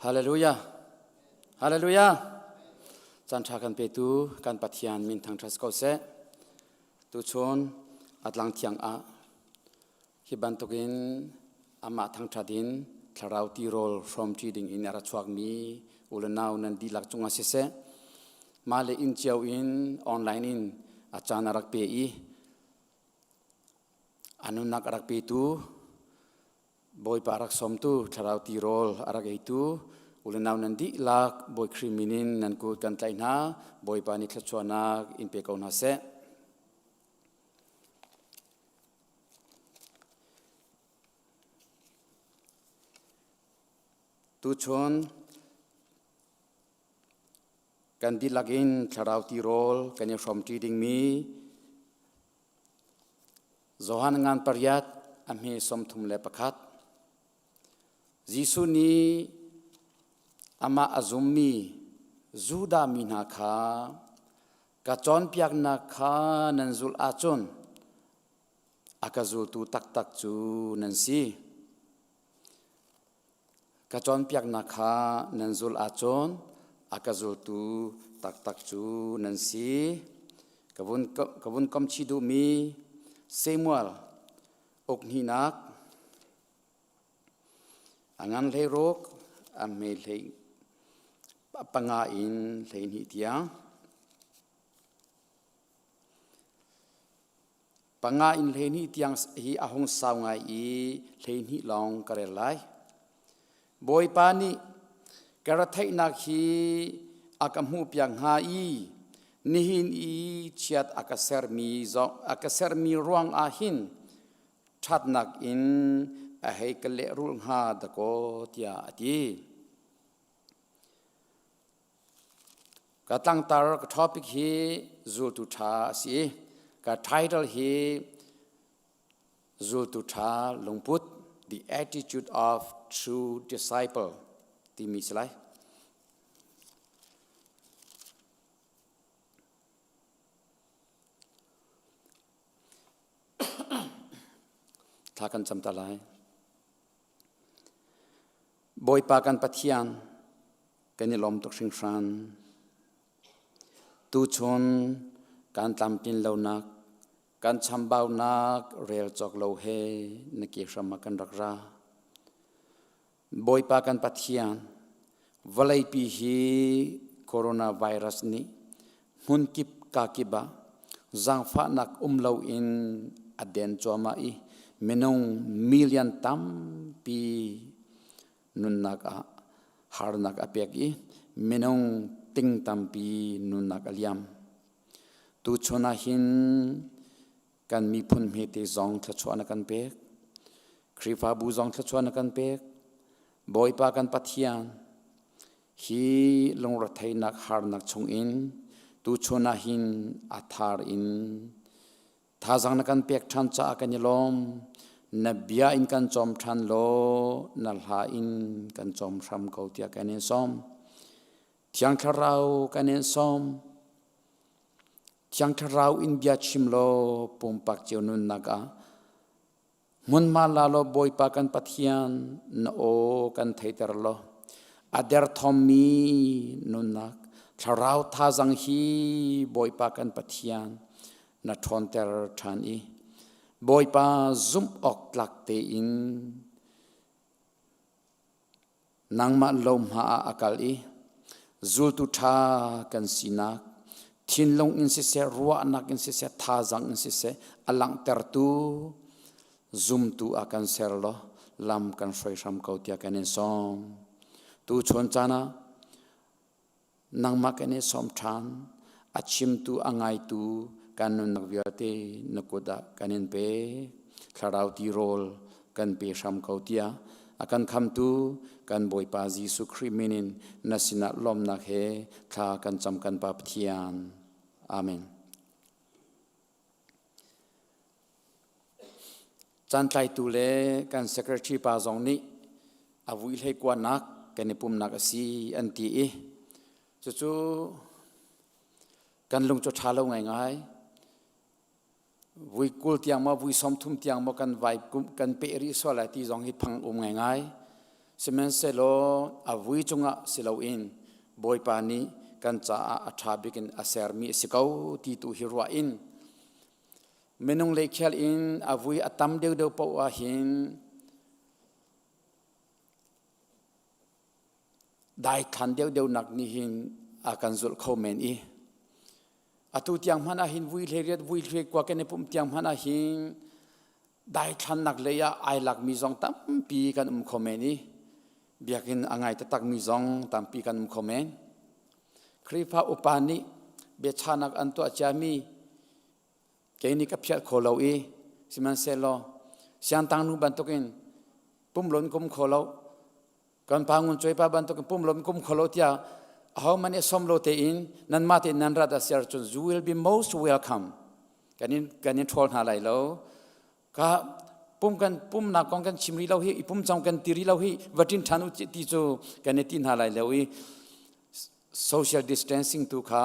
Hallelujah. Hallelujah. Caan ṭha kan petu kan Pathian min thangṭhat ko seh. Tuchun atlang thiang ah Hi bantukin amah thangṭhat in thlarau tirawl hrawmṭi dingin a ra chuakmi u le nau nan dihlak cungah siseh, mah le inn cio in online in a caan a rak pe i a nunnak a rak petu Bawipa a rak sawmtu thlarau tirawl a rak eitu u le nau nan dihlak Bawi Khrih min in nan kut kan tlaih hna. Bawipa nih thluachuahnak in pe ko hna seh. Tuchun kan dihlak in thlarau tirawl kan i hrawmṭi dingmi Johan ngan pariat a hme 31. Jesuh nih amah a zummi Judah mi hna kha ka cawnpiaknak kha nan zulh ahcun a ka zultu taktak cu nan si. Ka cawnpiaknak kha nan zulh ahcun a ka zultu taktak cu nan si. Ka vun kom chih duhmi Samuel uk hnihnak a ngan 16 a hme 15 in 12 tiang. 5 in 12 tiang hi a hung sau ngai i 12 lawng ka rel lai. Bawipa nih ka retheihnak hi a ka hmuhpiak hnga i nihin i chiat a ka sermi zong a ka sermi ruang ah hin ṭhatnak in a hei ka lehrulh hnga dakaw tiah a ti. Ka tlangtar ka topic hi zultu ṭha a si i ka title hi zultu ṭha lungput the attitude of true disciple timi si lai. Thla kan cam ta lai. Bawipa kan Pathian, kan i lawm tuk hringhran. Tuchun kan tlamtlin lonak, kan chambaunak rel cawk lo he na ke hram ah kan rak ra. Bawipa kan Pathian, vawleipi hi coronavirus nih hmunkip kakip ah zaangfahnak um loin a den cuahmah i minung million tampi nunnak ah harnak a pek i minung ting tampi nunnak a liam. Tuchun ah hin kan miphun hmete zong thluachuah na kan pek. Khrihfabu zong thluachuah na kan pek. Bawipa kan Pathian, hi lungretheihnak harnak chungin tuchun ah hin a thar in thazang na kan pek ṭhan caah kan i lawm. Na bia in kan cawm ṭhan law na hla in kan cawm hram ko tiah kan in sawm. Thiang Thlarau kan in sawm. Thiang Thlarau in bia chim law pumpak cio nunnak ah hmunhma la law Bawipa kan Pathian na aw kan theiter law a derthawmmi nunnak Thlarau thazang hi Bawipa kan Pathian na ṭhawnter ṭhan i Bawipa zumh awk tlak tein nangmah lohma ah a kal i zultu ṭha kan sinak thinlung in siseh ruahnak in siseh thazang in siseh a langhtertu zumtu ah kan ser law lam kan hruai hram ko tiah kan in sawm. Tu chun caan ah nangmah kan i sawm ṭhan a chimtu a ngaitu kan nunnak vialte na kut ah kan in pe thlarau tirawl kan pe hram ko tiah a kan khamtu kan Bawipa Jesuh Khrih min in na sinah lawmnak he thla kan cam kan Pa Pathian. Amen. Caantlaitu le kan secretary pa zong nih a vui hlei kuanak kan i pumnak a si an ti i cucu kan lung cu ṭha lo ngaingai. Vui 20 tiang maw vui 30 tiang maw kan vai kan peh rih sual lai ti zong hi phang um ngaingai. Sihmanhsehlaw a vui cungah si loin Bawipa nih kan caah a ṭha bik in a sermi a si ko ti tu hi ruah in minung lei khel in a vui a tam deuhdeuh paoh ah hin daithlan deuhdeuhnak nih hin a kan zulh kho men i atu tiang hmanh ah hin vui hlei riat vui hlei kua kan i pumh tiang hmanh ah hin daithlannak lei ah ai lakmi zong tampi kan um kho men i biakinn a ngai taktakmi zong tampi kan um kho men. Khrihfa upa nih biachanak an tuah ciami kei nih ka phiat kho lo i sihmanhsehlaw siangtang nu bantukin pumlon kum kho lo kan pa ngun cuai pa bantukin pumlon kum kho lo tiah ahohmanh nih som lo tein nanmah tein nan rat a si ahcun you will be most welcome kan in kan in ṭhawl hna lai lo ka pum kan pumnak kong kan chim rih lo hi i pum cang kan ti rih lo hi va ṭin ṭhan u ti cu kan i ti hna lai lo i social distancing tu kha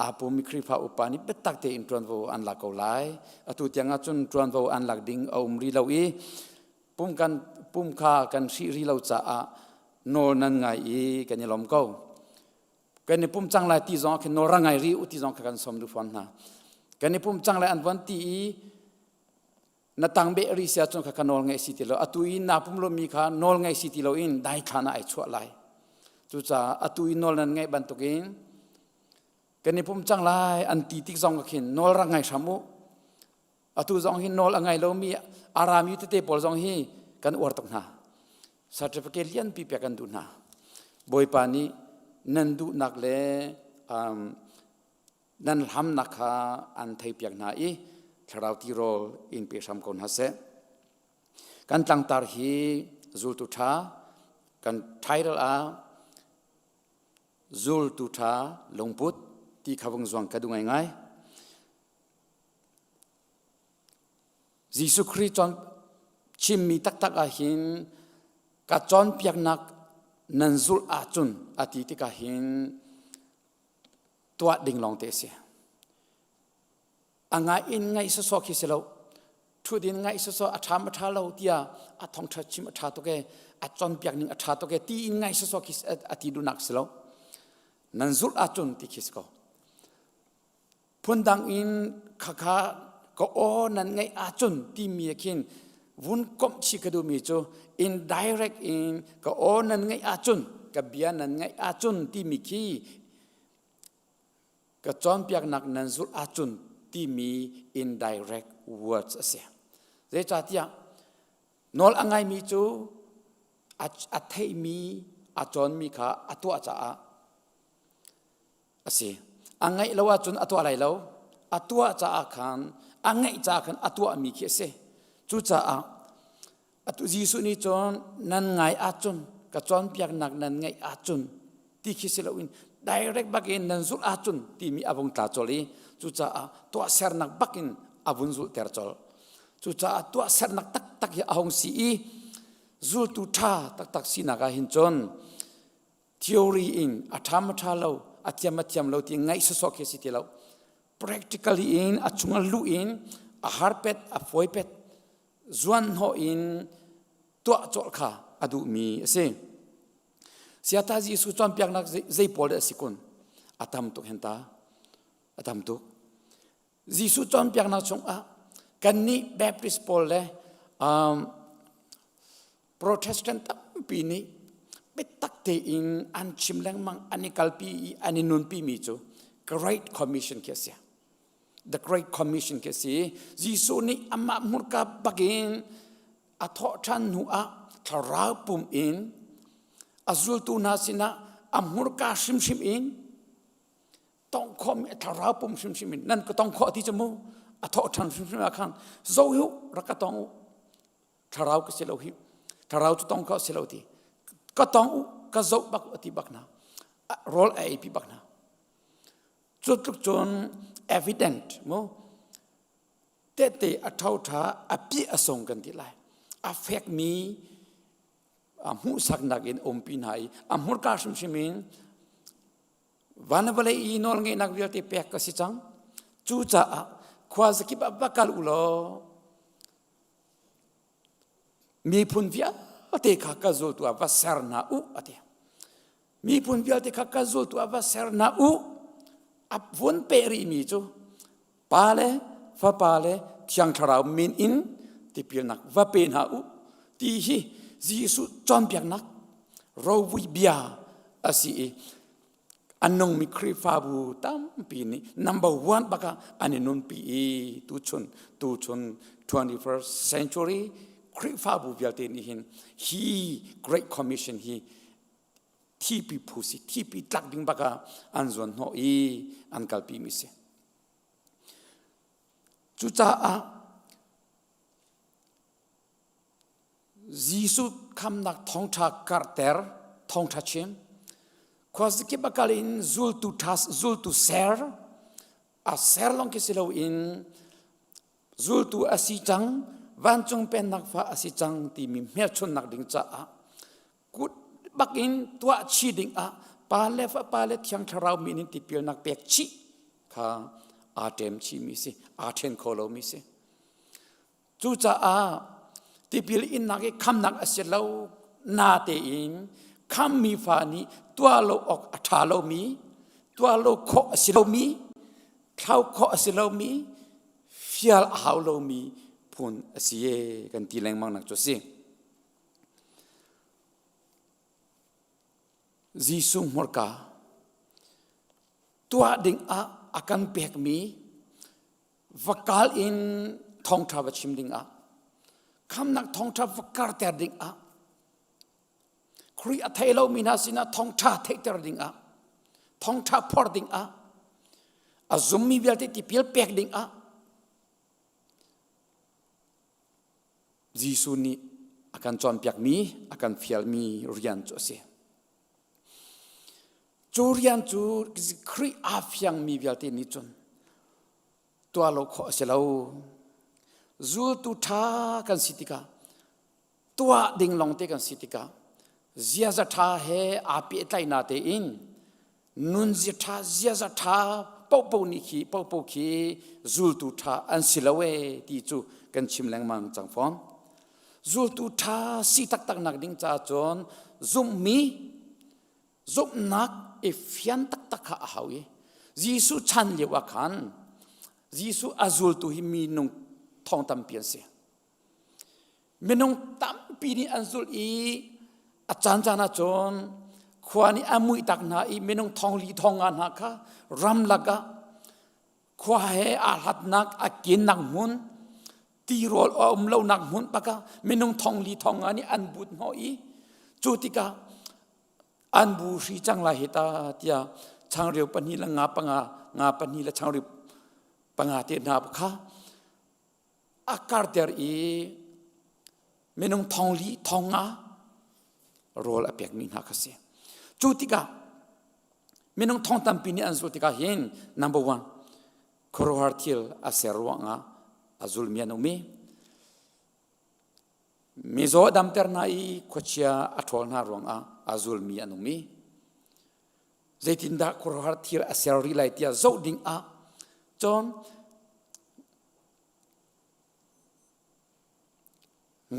aa pummi Khrihfa upa nih biatak tein ṭuanvo an lak ko lai. Atu tiang ah cun ṭuanvo an lak ding a um rih lo i pum kan pum kha kan hrih rih lo caah nawl nan ngai i kan i lawm ko. Kan i pum cang lai ti zong khin nawl ra ngai rih u ti zong kha kan sawm duh fawn hna. Kan i pum cang lai an von ti i na tang beh ri sia cun kha ka nawl ngeih si ti lo atu i na pum lomi kha nawl ngeih si ti lo in daithlan ah ai chuah lai cucaah atu i nawl nan ngeih bantukin kan i pum cang lai an ti tik zong khin nawl rak ngai hram u atu zong hi nawl a ngai lomi arami tete pawl zong hi kan uar tuk hna certificate lianpi pek kan duh hna bawipa nih nan duhnak le um, nan hlamnak kha an theipiak hna i thlarau tirawl in pe hram ko hna seh. Kan tlangtar hi zultu ṭha, kan title ah zultu ṭha lungput ti kha vung zuang ka duh ngaingai. Jesuh Khrih cawn chimmi taktak ah hin ka cawnpiaknak nan zulh ahcun a ti tikah hin tuah ding lawng te a si. A ngai in ngaih sawsawh khi si lo. Ṭhut in ngaih sawsawh a ṭha ma ṭha lo tiah a thawngṭha chim a ṭha tuk e, a cawnpiak ning a ṭha tuk e ti in ngaih sawsawh khi a ti duhnak si lo. Nan zulh ahcun ti khi si ko. Phundang in khakha ka aw nan ngaih ahcun timi khin vun komh chih ka duhmi cu indirect in ka aw nan ngaih ahcun ka bia nan ngaih ahcun timi khi ka cawnpiaknak nan zulh ahcun timi indirect words a si. Zeicahtiah nawl a ngaimi cu a theihmi a cawnmi kha a tuah caah a si. A ngaih lo ahcun a tuah lai lo. A tuah caah khan a ngaih caah khan a tuahmi khi a si. Cucaah atu Jesuh nih cun nan ngai ahcun ka cawnpiaknak nan ngaih ahcun ti khi si loin direct bakin nan zulh ahcun timi a vung tla colh i cucaah tuahsernak bakin a vun zulhter colh. Cucaah tuahsernak taktak hi a hung si i zultu ṭha taktak sinak ah hin cun theory in a ṭha ma ṭha lo a thiam ma thiam lo ti ngaih sawsawh khi si ti lo practically in a chung a luh in a har pet a fawi pet zuan hnawh in tuah cawlh kha a duhmi a si siata Jesuh cawnpiaknak zei pawl dah a si kun? A tam tuk hen ta. A tam tuk. Jesuh cawnpiaknak chungah kannih Baptist pawl le um, Protestant tampi nih biatak tein an chim lengmang an i kalpi i an i nunpi mi cu Great Commission khi a si. The Great Commission khi a si. Jesuh nih amah hmurka bakin a thawh ṭhan hnu ah thlarau pum in a zultu hna sinah a hmurka hrimhrim in tong khawhmi thlarau pum hrimhrim in nan ka tong khawh ti cu mu a thawh ṭhan hrimhrim ah khan zo hi rak ka tong u thlarau ka si lo hi thlarau cu tong khawh si lo ti ka tong u ka zoh bak u ti bak hna rawl a ei pi bak hna cu tluk cun evident mu tehte a ṭho ṭha a piah a sung kan ti lai a fekmi a hmuhsaknak in umpi hna i a hmurka hrimhrim in van vawlei i nawlngeihnak vialte pek ka si cang cucaah khua zakip ah va kal u law miphun vialte kha ka zultu ah va ser hna u a ti miphun vialte kha ka zultu ah va ser hna u a vun peh rihmi cu pa le fapa le thiang thlarau min in tipilnak va pe hna u ti hi Jesuh cawnpiaknak rovui bia a si i a nungmi Khrihfabu tampi nih number one bak ah an i nunpi i tuchun tuchun 21st century Khrihfabu vialte nih hin hi Great Commission hi thipi phu si thipi tlak ding bak ah an zuan hnawh i an kalpi mi si. Cucaah Jesuh khamnak thawngṭha karhter, thawngṭha chim. Khuazakip a kal in zultu ṭha zultu ser, a ser lawng khi si loin zultu a si cang, vancung pennak fa a si cang timi hmelchunhnak ding caah kut bakin tuah chih ding ah pa le fapa le thiang thlarau min in tipilnak pek chih kha aa ṭem chihmi si, aa ṭhen kho lomi si. Cucaah tipil innak i khamnak a si lo na tein khammi fa nih tuah lo awk a ṭha lomi, tuah lo khawh a si lomi, thlau khawh a si lomi, fial a hau lomi phun a si e kan ti lengmang nak cu a si. Jesuh hmurka tuah ding ah a kan pekmi va kal in thawngṭha va chim ding ah khamnak thawngṭha va karter ding ah Khrih a thei lomi hna sinah thawngṭha theihter ding ah thawngṭha phor ding ah a zummi vialte tipil pek ding ah Jesuh nih a kan cawnpiakmi a kan fialmi rian cu a si. Cu rian cu Khrih aa fiangmi vialte nih cun tuah lo khawh a si lo. Zultu ṭha kan si tikah tuah ding lawngte kan si tikah ziaza ṭha he aa pehtlaihnak tein nunzia ṭha ziaza ṭha popo nih khi popo khi zultu ṭha an si lo ee ti cu kan chim lengmang cang fawn. Zultu ṭha si taktak nak ding caah cun zumhmi zumhnak i fian taktak kha a hau i Jesuh chan lio ah khan Jesuh a zultu hi minung thong tampi an si. Minung tampi nih an zulh i a caancaan ah cun khua nih a muih tak hna i minung thong li thong nga hna kha ramlak ah khua he aa hlatnak a kinnak hmun tirawl a um lonak hmun bak ah minung thong li thong nga nih an but hnawh i cu tikah an bu hri cang lai hi ta tiah changreu pahnih le nga panga nga pahnih le changreu panga te hna kha a karter i minung thong li thong nga rawl a pekmi hna kha si cu tikah minung thong tampi nih an zulh tikah hin number one khuaruahhar thil a ser ruangah a zulmi an um i mizaw damter hna i khuachia a ṭhawl hna ruangah a zulmi an um i zeitindah khuaruahhar thil a ser rih lai tiah zoh ding ah cun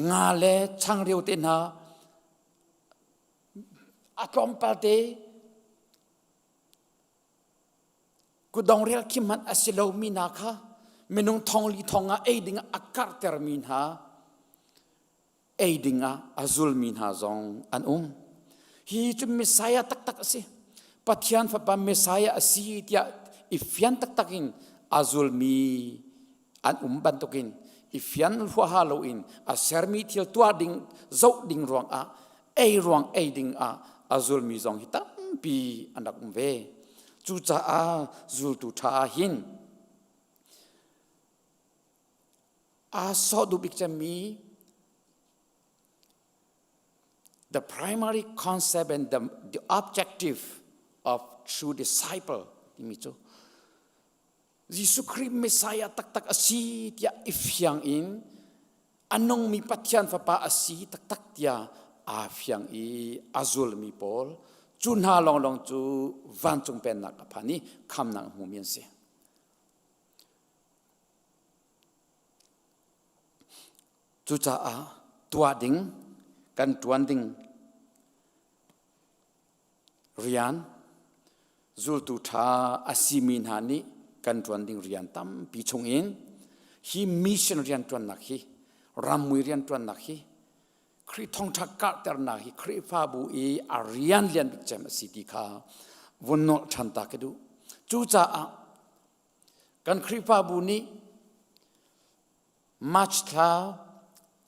Nga le changreu te hna a tlawmpal te. Kudong rel khi hmanh a si lomi hna kha minung thong li thong ah ei ding ah a karhtermi hna ei ding ah a zulmi hna zong an um. Hi cu Messiah taktak a si. Pathian fapa Messiah a si tiah i fian taktak in a zulmi an um bantukin i fian huaha loin a sermi thil tuah ding zoh ding ruangah ei ruang ei ding ah a zulmi zong hi tampi an rak um ve. Cucaah zultu ṭha ah hin aa sawh duh bik cemmi the primary concept and the, the objective of true disciple timi cu Jesuh Khrih Messiah taktak a si tiah i fiang in a nungmi Pathian Fapa a si taktak tiah aa fiang i a zulmi pawl cu hna lawnglawng cu vancung pennak a phan i khamnak a hmumi an si. Cucaah tuah ding kan ṭuan ding rian zultu ṭha a simi hna nih kan ṭuan ding rian tampi chungin hi mission rianṭuannak hi rammui rianṭuannak hi Khrih thawngṭha karhternak hi Khrihfabu i a rian lian bik cem a si ti kha vun nolh ṭhan ta ka duh. Cucaah kan Khrihfabu nih March thla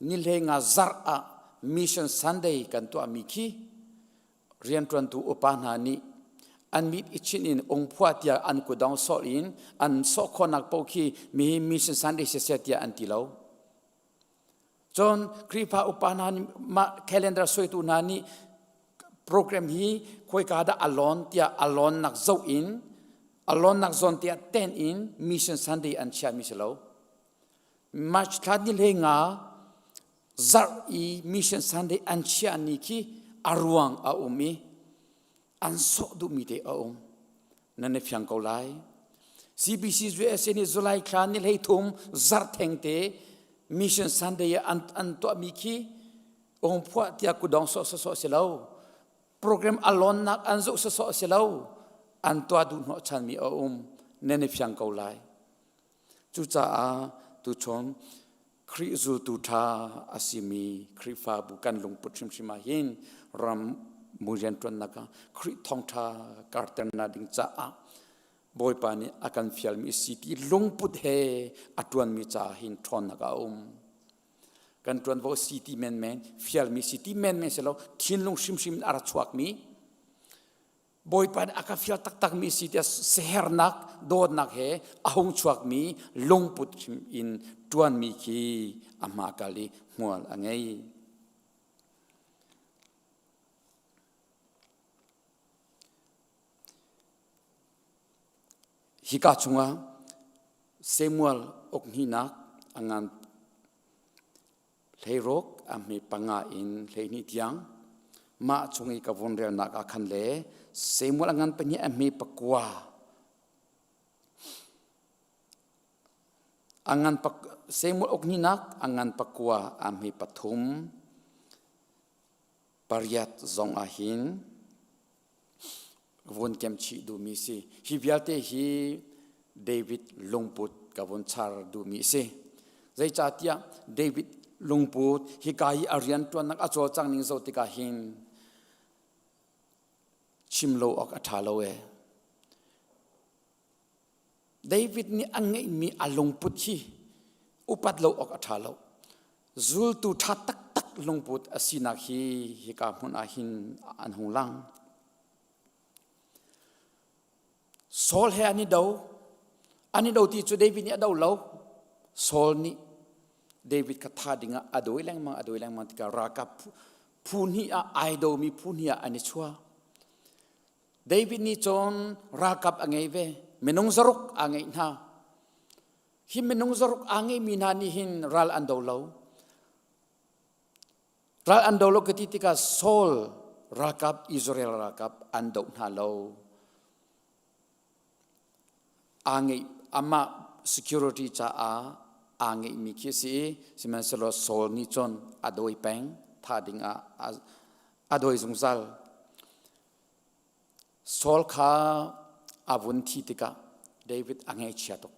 ni nga zarh ah Mission Sunday kan tuahmi khi rianṭuantu upa hna nih an mit i chinh in ungphua tiah an kudawng sawh in an sawh khawhnak paoh khi mi Mission Sunday siseh tiah an ti lo. Cun Khrihfa upa hna nih mah calendar suaitu hna nih program hi khawika dah a lawn tiah a lawnnak zoh in a lawnnak zawn tiah ten in Mission Sunday an chiahmi si lo. March thla ni hlei nga zarh i Mission Sunday an chiah ni khi a ruang a um i an sawh duhmi te a um. Nan i fiang ko lai. CBC USA nih July thla ni hlei thum zarh theng te Mission Sunday an, an tuahmi khi ong phuah tiah kudong sawh sawh si lo. Program a lawnnak an zoh sawsawh si lo. An tuah duh hnawh chanmi a um. Nan i fiang ko lai. Cucaah tuchun Khrih zultu ṭha a simi Khrihfabu kan lungput hrimhrim ah hin ram mu rianṭuannak ah Khrih thawngṭha karternak ding caah Bawipa nih a kan fialmi si ti lungput he a ṭuanmi caah hin ṭhawnnak a um. Kan ṭuanvo si ti menmen, fialmi si ti menmen si lo, thinlung hrimhrim in a ra chuakmi Bawipa nih a ka fial taktakmi si tiah sehernak dawtnak he a hung chuakmi lungput hrim in ṭuanmi khi a hmakal i hmual a ngei. Hika chungah Samuel ukhnihnak a ngan hleiruk a hme panga in 12 tiang mah chung i ka vun relnak ah khan le Samuel a ngan pahnih a hme pakua a ngan pak Samuel ukhnihnak a ngan pakua a hme pathum pariat zong ah hin vun kem chih duhmi si. Hi vialte hi David lungput ka vun char duhmi si. Zeicahtiah David lungput hika hi a rianṭuannak a cawlcang ning zoh tikah hin chim lo awk a ṭha lo ee. David nih a ngeihmi a lungput hi upat lo awk a ṭha lo. Zultu ṭha taktak lungput a sinak hi hika hmun ah hin an hung lang. Saul he an i do. An i do ti cu David nih a do lo. Saul nih David kha tha dingah a dawi lengmang a dawi lengmang tikah ralkap phu hnih ah ai domi phu hnih ah an i chuah. David nih cun ralkap a ngei ve. Minung zaruk aa ngeih hna. Hi minung zaruk aa ngeihmi hna nih hin ral an do lo. Ral an do lo ka ti tikah Saul ralkap Israel ralkap an doh hna lo. Aa ngeih amah security caah aa ngeihmi khi a si i sihmanhsehlaw Saul nih cun a dawi peng tha ding ah a dawi zungzal. Saul kha a vun thi tikah David a ngaihchia tuk.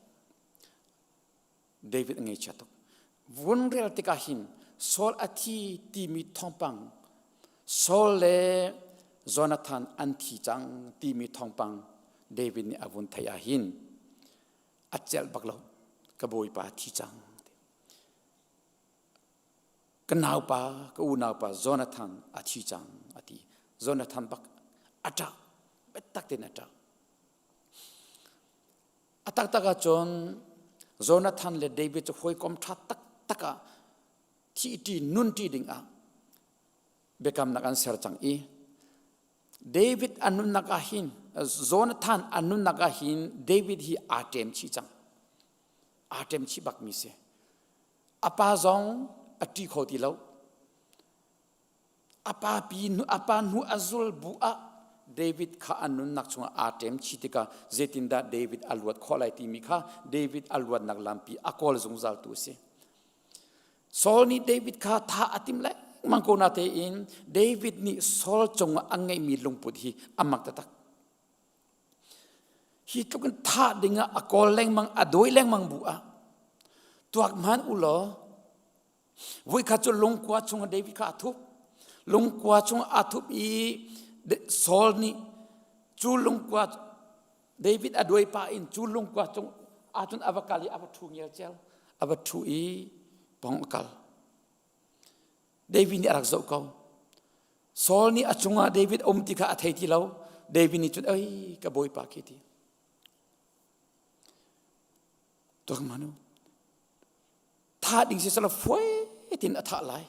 David a ngaihchia tuk. Vun rel tikah hin Saul a thi timi thawngpang Saul le Jonathan an thi cang timi thawngpang David nih a vun theih ah hin a celh bak lo ka bawipa thi cang ka naupa ka unaupa Jonathan a thi cang a ti Jonathan bak a ṭah biatak tein a ṭah A taktak ahcun Jonathan le David cu hawikom ṭha taktak ah thihṭi nunṭi dingah biakamnak an ser cang i David a nunnak ah hin Jonathan a nunnak ah hin David hi aa ṭem chih cang. Aa ṭem chih bakmi si. A pa zong a ṭi kho ti lo. A pa pi a pa hnu a zul bu ah David kha a nunnak chungah aa ṭem chih tikah zeitindah David a luat khawh lai timi kha David a luatnak lampi a kawl zungzaltu a si. Saul nih David kha thah a tim lengmang ko natein David nih Saul cungah a ngeihmi lungput hi a mak taktak. Hi tluk in thah dingah a kawl lengmang, a dawi lengmang bu ah tuak hmanh u law Voikhat cu lungkua chungah David kha a thup. Lungkua chungah a thup i Saul nih cu lungkua David a duai pah in cu lungkua cung ahcun a va kal i a va ṭhu ngelcel. A va ṭhu i pong a kal. David nih a rak zoh ko. Saul nih a cungah David um ti kha a thei ti lo. David nih cun ei ka bawipa khi ti. Tuak manu. Thah ding si selaw fuai tin a thah lai.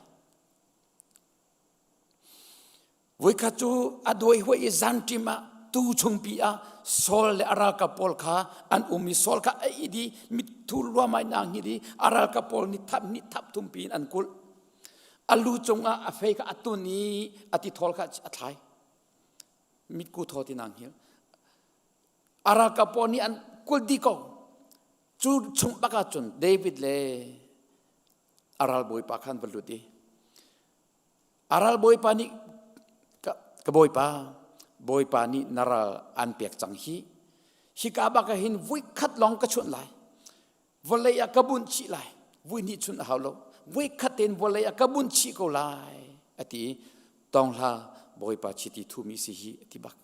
Voikhat cu a duai huai i zanṭim ah tu chungpi ah Saul le a ralkap pawl kha an um i Saul kha a it i mitthur luamai na hngilh i a ralkap pawl nih thap nih thap thumpi in an kulh. A lu cungah a fei kha a tun i a tithawl kha a thlai. Mitku thaw ti na hngilh. A ralkap pawl nih an kulh dih ko. Cu chung bak ah cun David le a ralbawipa kha an va lut i a ralbawipa nih ka, ka bawipa bawipa nih na ral an pek cang hi hika bak ah hin vui khat lawng ka chunh lai vawlei ah ka bunh chih lai vui hnih chunh a hau lo vui khat tein vawlei ah ka bunh chih ko lai a ti i tawng hla bawipa chiti thumi si hi a ti bak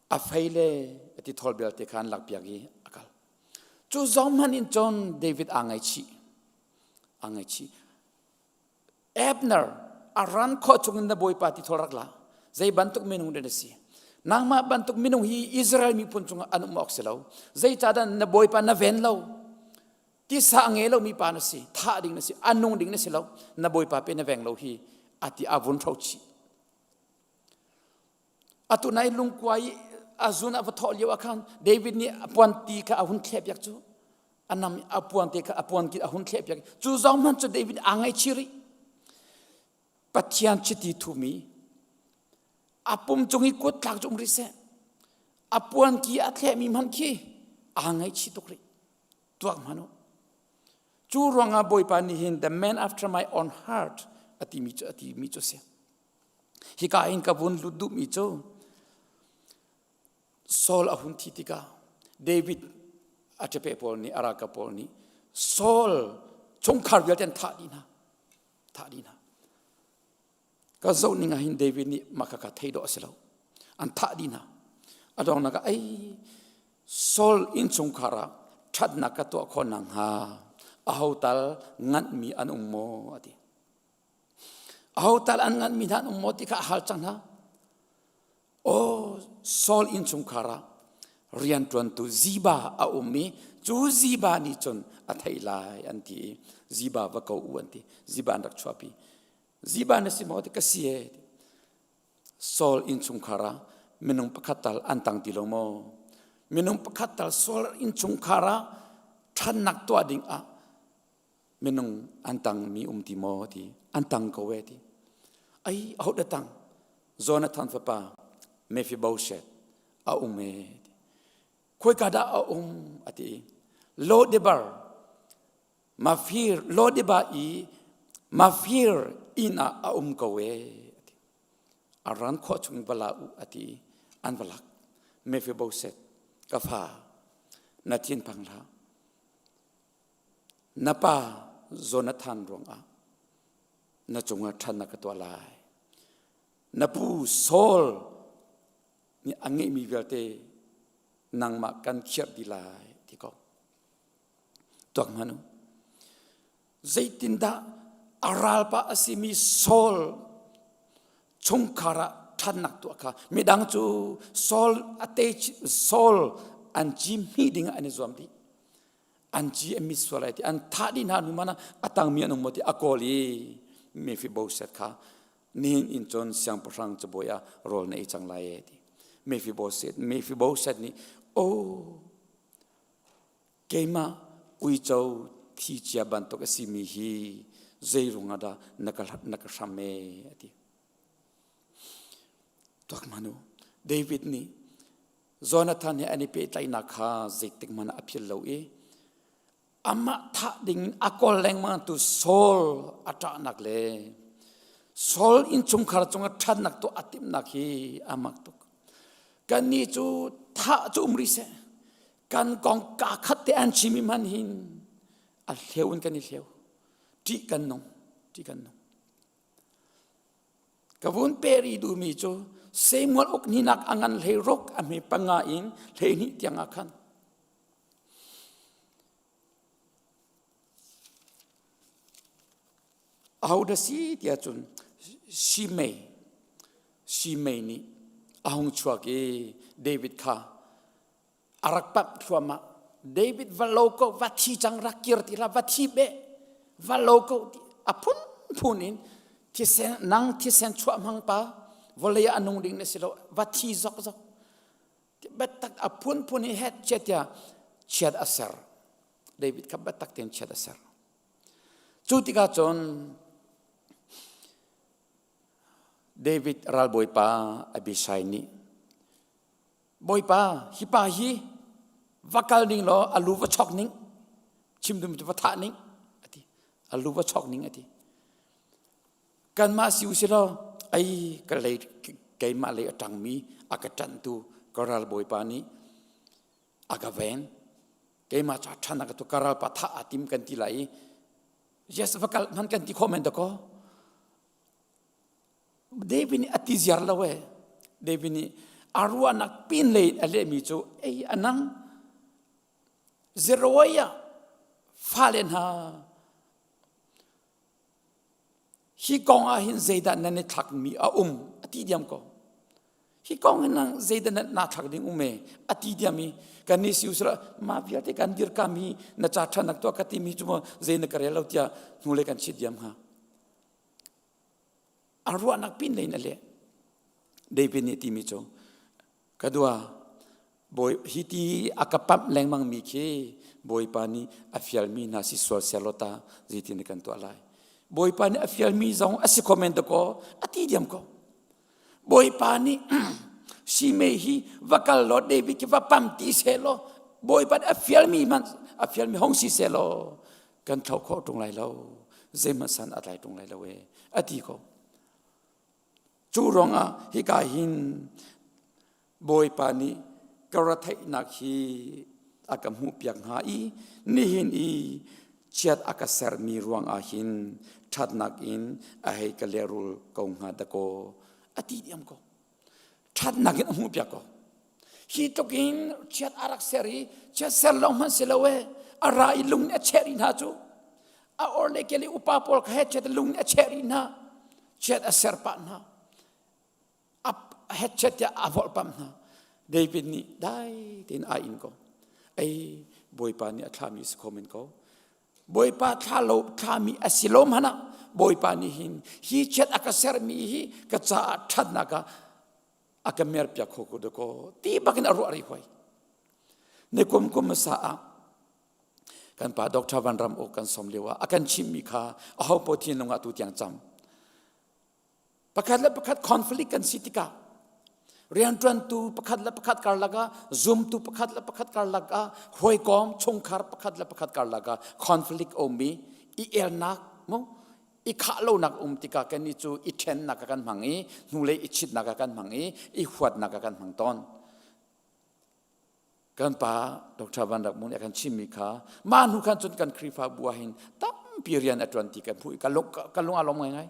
A fei le a tithawl belte kha an lakpiak i a kal. Cu zong hmanh in cun David aa ngaihchih. Aa ngaihchih. Abner, a ran khawh chungin na bawipa tithawl rak la. Zei bantuk minung dah na si? Nangmah bantuk minung hi Israel miphun cungah an um awk si lo. Zeicahdah na bawipa na ven lo? Tisa a ngei lomi pa na si, thah ding na si, a nung ding na si lo. Na bawipa pe na veng lo hi ati a vun hro chih. Atu nai lungkua i a zun a va thawh lio ah khan David nih a puanti kha a hun thlehpiak cu a nam a puante kha a puan ki a hun thlehpiak cu zong hmanh cu David aa ngaihchih rih Pathian chiti thumi a pum cung i kut thlak cu um rih seh a puan ki a thlehmi hmanh khi aa ngaihchih tuk rih tuak hmanh u cu ruangah Bawipa nih hin the man after my own heart a timi cu a timi cu a si Hika hin ka vun lut duhmi cu Saul a hun thi tikah David a ṭepe pawl nih a ralkap pawl nih Saul chungkhar vialte an thah dih hna. Thah dih hna. Ka zoh ning ah hin David nih mah kha thei dawh a si lo. An thah dih hna. A donghnak ah ei Saul innchungkhar ah ṭhatnak ka tuah khawh nakhnga aho tal nganhmi an um maw a ti. Aho tal an nganhmi hna an um maw ti kha a hal cang hna. Aw, Saul innchungkhar ah rianṭuantu Ziba a um i cu Ziba nih cun a theih lai an ti i Ziba va ko u an ti. Ziba an rak chuahpi. Ziba na si maw ti ka si e. Saul innchungkhar ah minung pakhat tal an tang ti lo maw? Minung pakhat tal Saul innchungkhar ah ṭhannak tuah ding ah minung an tangmi um ti maw ti an tang ko e ti ai aho dah tang Jonathan fapa Mephibosheth a um e ti khoika dah a um a ti Lodebar Mafir Lodebar i Mafir inn ah a um ko e ati a ran khawh chung va la u a ti an va lak Mephibosheth ka fa. Na thinphang hlah. Na pa Jonathan ruangah na cungah ṭhatnak ka tuah lai. Na pu Saul nih a ngeihmi vialte nangmah kan khirh dih lai ti ko. Tuak hmanh u. Zeitindah a ralpa a simi Saul chungkhar ah ṭhatnak tuah kha midang cu Saul a te Saul an ci hmih ding ah an i zuam dih. An ci a mit sual ai ti an thah dih hna hnu man ah a tangmi an um maw ti a kawl i Mephibosheth kha nihin in cun siangpahrang cabuai ah rawl na ei cang lai e ti. Mephibosheth Mephibosheth nih oh Keimah uico thi cia bantuk a simi hi zei ruangah dah na ka na ka hram e a ti. Tuak hmanh u. David nih Jonathan he an i pehtlaihnak kha zeitik hmanh ah a philh lo i amah thah ding a kawl lengmang tu Saul a ṭahnak le Saul innchungkhar cungah ṭhatnak tuah a timhnak hi a mak tuk. Kannih cu thah cu um rih seh. Kan kong kaa khat te an chim i hman hin a hleu in kan i hleu. Ṭih kan nung, ṭih kan nung. Ka vun peri duhmi cu Samuel uk hninak a ngan hlei ruk a hme panga in hlei hnih tiang ah khan Ahodah si tiah cun Shimei Shimei nih a hung chuak i David kha a rak pamh thluahmah. David va lo ko, va thi cang, rak kir ti hlah, va thi beh, va lo ko ti a phunphun in thisen nang thisen chuah hmang pa vawlei ah a nung ding na si lo, va thi zok zok. Biatak a phunphun in het chiat tiah chiat a ser. David kha biatak tein chiat a ser. Cu tikah cun David ralbawipa Abishai nih Bawipa hi pa hi va kal ning law a lu va chok ning chim dum va thah ning ati a lu va chok ning ati kanmah si usih law ei ka lei keimah lei a ṭangmi a ka ṭanhtu ka ralbawipa nih a ka ven keimah ca ṭhan a ka tu ka ralpa thah aa tim kan ti lai i yes va kal hman kan ti khawh men dakaw David nih a ti ziar lo e David nih a ruahnak pin lei a lehmi cu ei a nang Zeruiah fale hna Hi kong ah hin zeidah nan i thlakmi a um a ti diam ko. Hi kong hin nang zeidah na naa thlak ding um e a ti diam i kan nih si usila mah vialte kan dirkam hi na ca ṭhanak tuah ka timi cu maw zei na ka rel lo tiah hnulei kan chit diam hnga. A ruahnak pin lei in a leh. David nih timi cu Ka dua, Bawi hi ti a ka pamh lengmang mi khi Bawipa nih a fialmi hna si sual sehlaw ta zeitin kan tuah lai. Bawipa nih a fialmi zong a si kho men dakaw a ti diam ko. Bawipa nih Simei hi va kal law David khi va pam ti sehlaw Bawipa nih a fialmi hmanh a fialmi hong si sehlaw kan thlo khawh ṭung lai lo zeihmanh san a tlai ṭung lai lo e a ti ko. Cu ruangah hika hin Bawipa nih ka retheihnak hi a ka hmuhpiak hnga i nihin i chiat a ka sermi ruangah hin ṭhatnak in a hei ka lehrul ko hnga dakaw a ti diam ko. Ṭhatnak in a hmuhpiak ko. Hi tluk in chiat a rak ser i chiat ser lawng hmanh si lo e a ra i lung nih a cheh rih hna cu. A or le kel i upa pawl kha he chiat lung nih a cheh rih hna. Chiat a ser pah hna. A hetchet tiah a volhpamh hna. David nih dai tein aa in ko. Ei Bawipa nih a thlami si kho men ko. Bawipa thla lo thlami a si lo hmanh ah Bawipa nih hin hi chiat a ka sermi hi ka caah ṭhatnak ah a ka merpiak kho ko dakaw ti bakin a ruah rih hoi. Ni kum kum hmasa ah Kan pa Dr. Van Ram Ok kan som lio ah a kan chimmi kha aho paoh thinlung ah tu tiang cam. Pakhat le pakhat conflict kan si tikah rianṭuantu pakhat le pakhat karlak ah zumtu pakhat le pakhat karlak ah hawikom chungkhar pakhat le pakhat karlak ah conflict um i i elnak mu i khah lonak um tikah kan i cu i ṭhennak ah kan hmang i hnulei i chitnak ah kan hmang i i huatnak ah kan hmang tawn. Kan pa Dr. Van Rak Mung nih a kan chimmi kha mah hnu khan cun kan Khrihfabu ah hin tampi rian a ṭuan ti kan hmuh i ka lung ka lung a lawm ngaingai.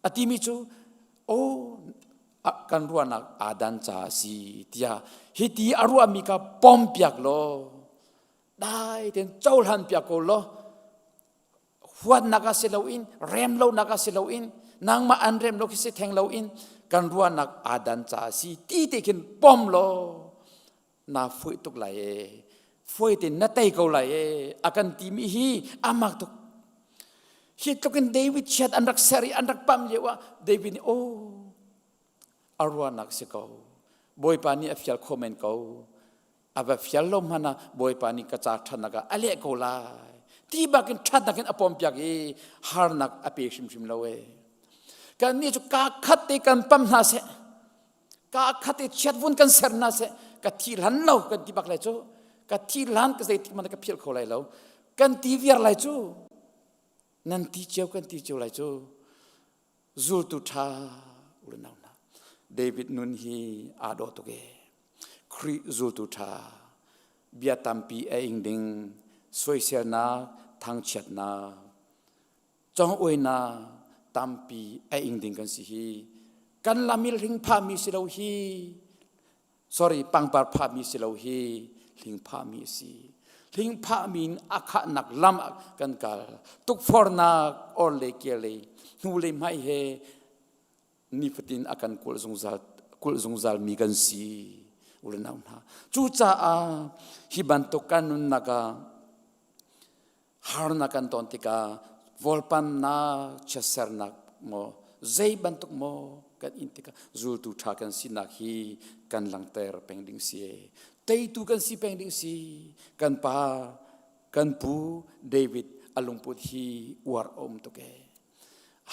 A timi cu aw kan ruahnak aa dan caah a si tiah hiti a ruahmi kha pompiak law dai tein cohlan piak ko law huatnak ah si loin rem lonak ah si loin nangmah an rem lo khi si theng loin kan ruahnak aa dan caah a si ti te khin pom law na fuih tuk lai e fuai te na tei ko lai e a kan timi hi amak tuk hi tluk in David chiat an rak ser i an rak pam lio ah David nih oh a ruahnak si ko Bawipa nih a fial kho men ko a va fial lo hmanh ah Bawipa nih ka ca ṭhatnak ah a leh ko lai ti bakin ṭhatnak in a pompiak i harnak a pe hrimhrim lo e kan nih cu kaa khat te kan pam hna seh ka khat i chiat vun kan ser na seh ka thi hlan lo kan ti bak lai cu ka thi hlan ka zeitik man ka philh kho lai lo kan ti viar lai cu nan ti cio kan ti cio lai cu zultu ṭha unau hna David nun hi aa dawh tuk e Khrih zultu ṭha bia tampi a ing ding soiselnak thangchiatnak Congoinak tampi a ing ding kan si hi. Kan lam i hling phahmi si lo hi. Sorry, pangpar phahmi si lo hi. Hling phahmi a si. Hling phahmi in a khahnak lam ah kan kal. Tukfornak or le ke le hnu le hmai he nifatin a kan kulh zungzal kulh zungzal mi kan si. Ulenau hna. Cucaah hi bantuk kan nunnak ah Harnak kan ton tikah vawlpamnak, chiatsernak maw, zei bantuk maw kan in tikah zultu ṭha kan sinak hi kan langhter peng ding si. Teitu kan si peng ding si. Kan pa, kan pu David a lungput hi uar a um tuk ee.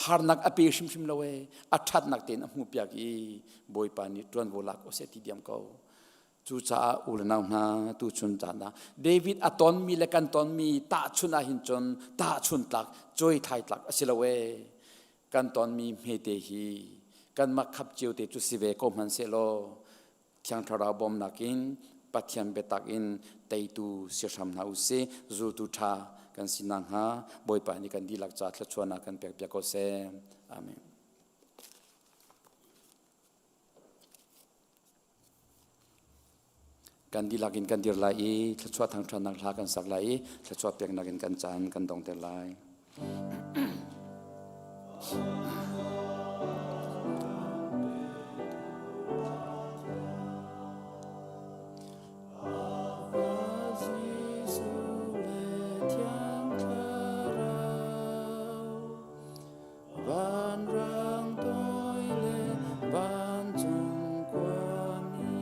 Harnak a pe hrimhrim lo ee. A ṭhatnak tein a hmuhpiak i Bawipa nih ṭuanvo lak o seh ti diam ko. Cucaah u le nau hna tuchun caan ah David a tonmi le kan tonmi tahchun ah hin cun tahchun tlak cuaithai tlak a si lo ee. Kan tonmi hmete hi kanmah khap cio te cu si ve ko hmanh sehlaw Thiang Thlarau bawmnak in Pathian biatak in teitu si hram hna usih. Zultu ṭha kan si nakhnga Bawipa nih kan dihlak ca thluachuahnak kan pekpiak ko seh. Amen. Kan dihlak in kan dir lai i thluachuah thangṭhatnak hla kan sak lai i thluachuah peknak in kan caan kan dongter lai. Vanrang toi le vancung khuami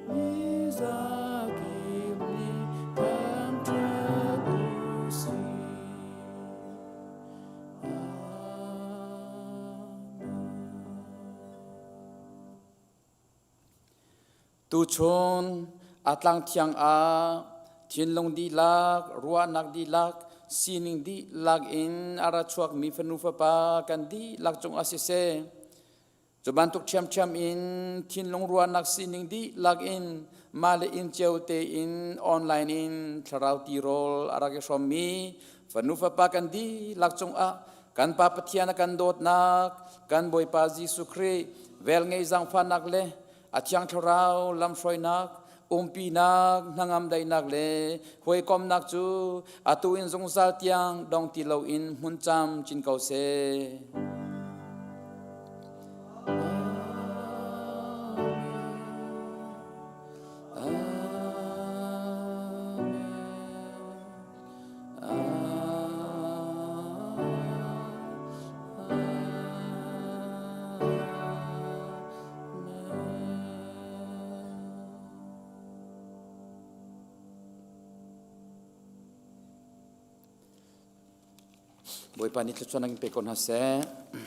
mi zakip nih thangṭhat u sih. Tuchun a tlang thiang ah thinlung dihlak, ruahnak dihlak, sining dihlak in a ra chuakmi fanu fapa kan dihlak cungah siseh, cu bantuk ṭhiamṭhiam in thinlung ruahnak sining dihlak in mah le inn cio tein online in thlarau tirawl a rak i hrawmmi fanu fapa kan dihlak cungah kan Pa Pathian a kan dawtnak, kan Bawipa Jesuh Khrih velngeih zaangfahnak le a Thiang Thlarau lamhruainak, umpinak, hnangam daihnak le hawikomnak cu atu in zungzal tiang dong ti loin hmun cam cin ko seh. Amen. Bawipa nih thluachuah in pe ko hna seh.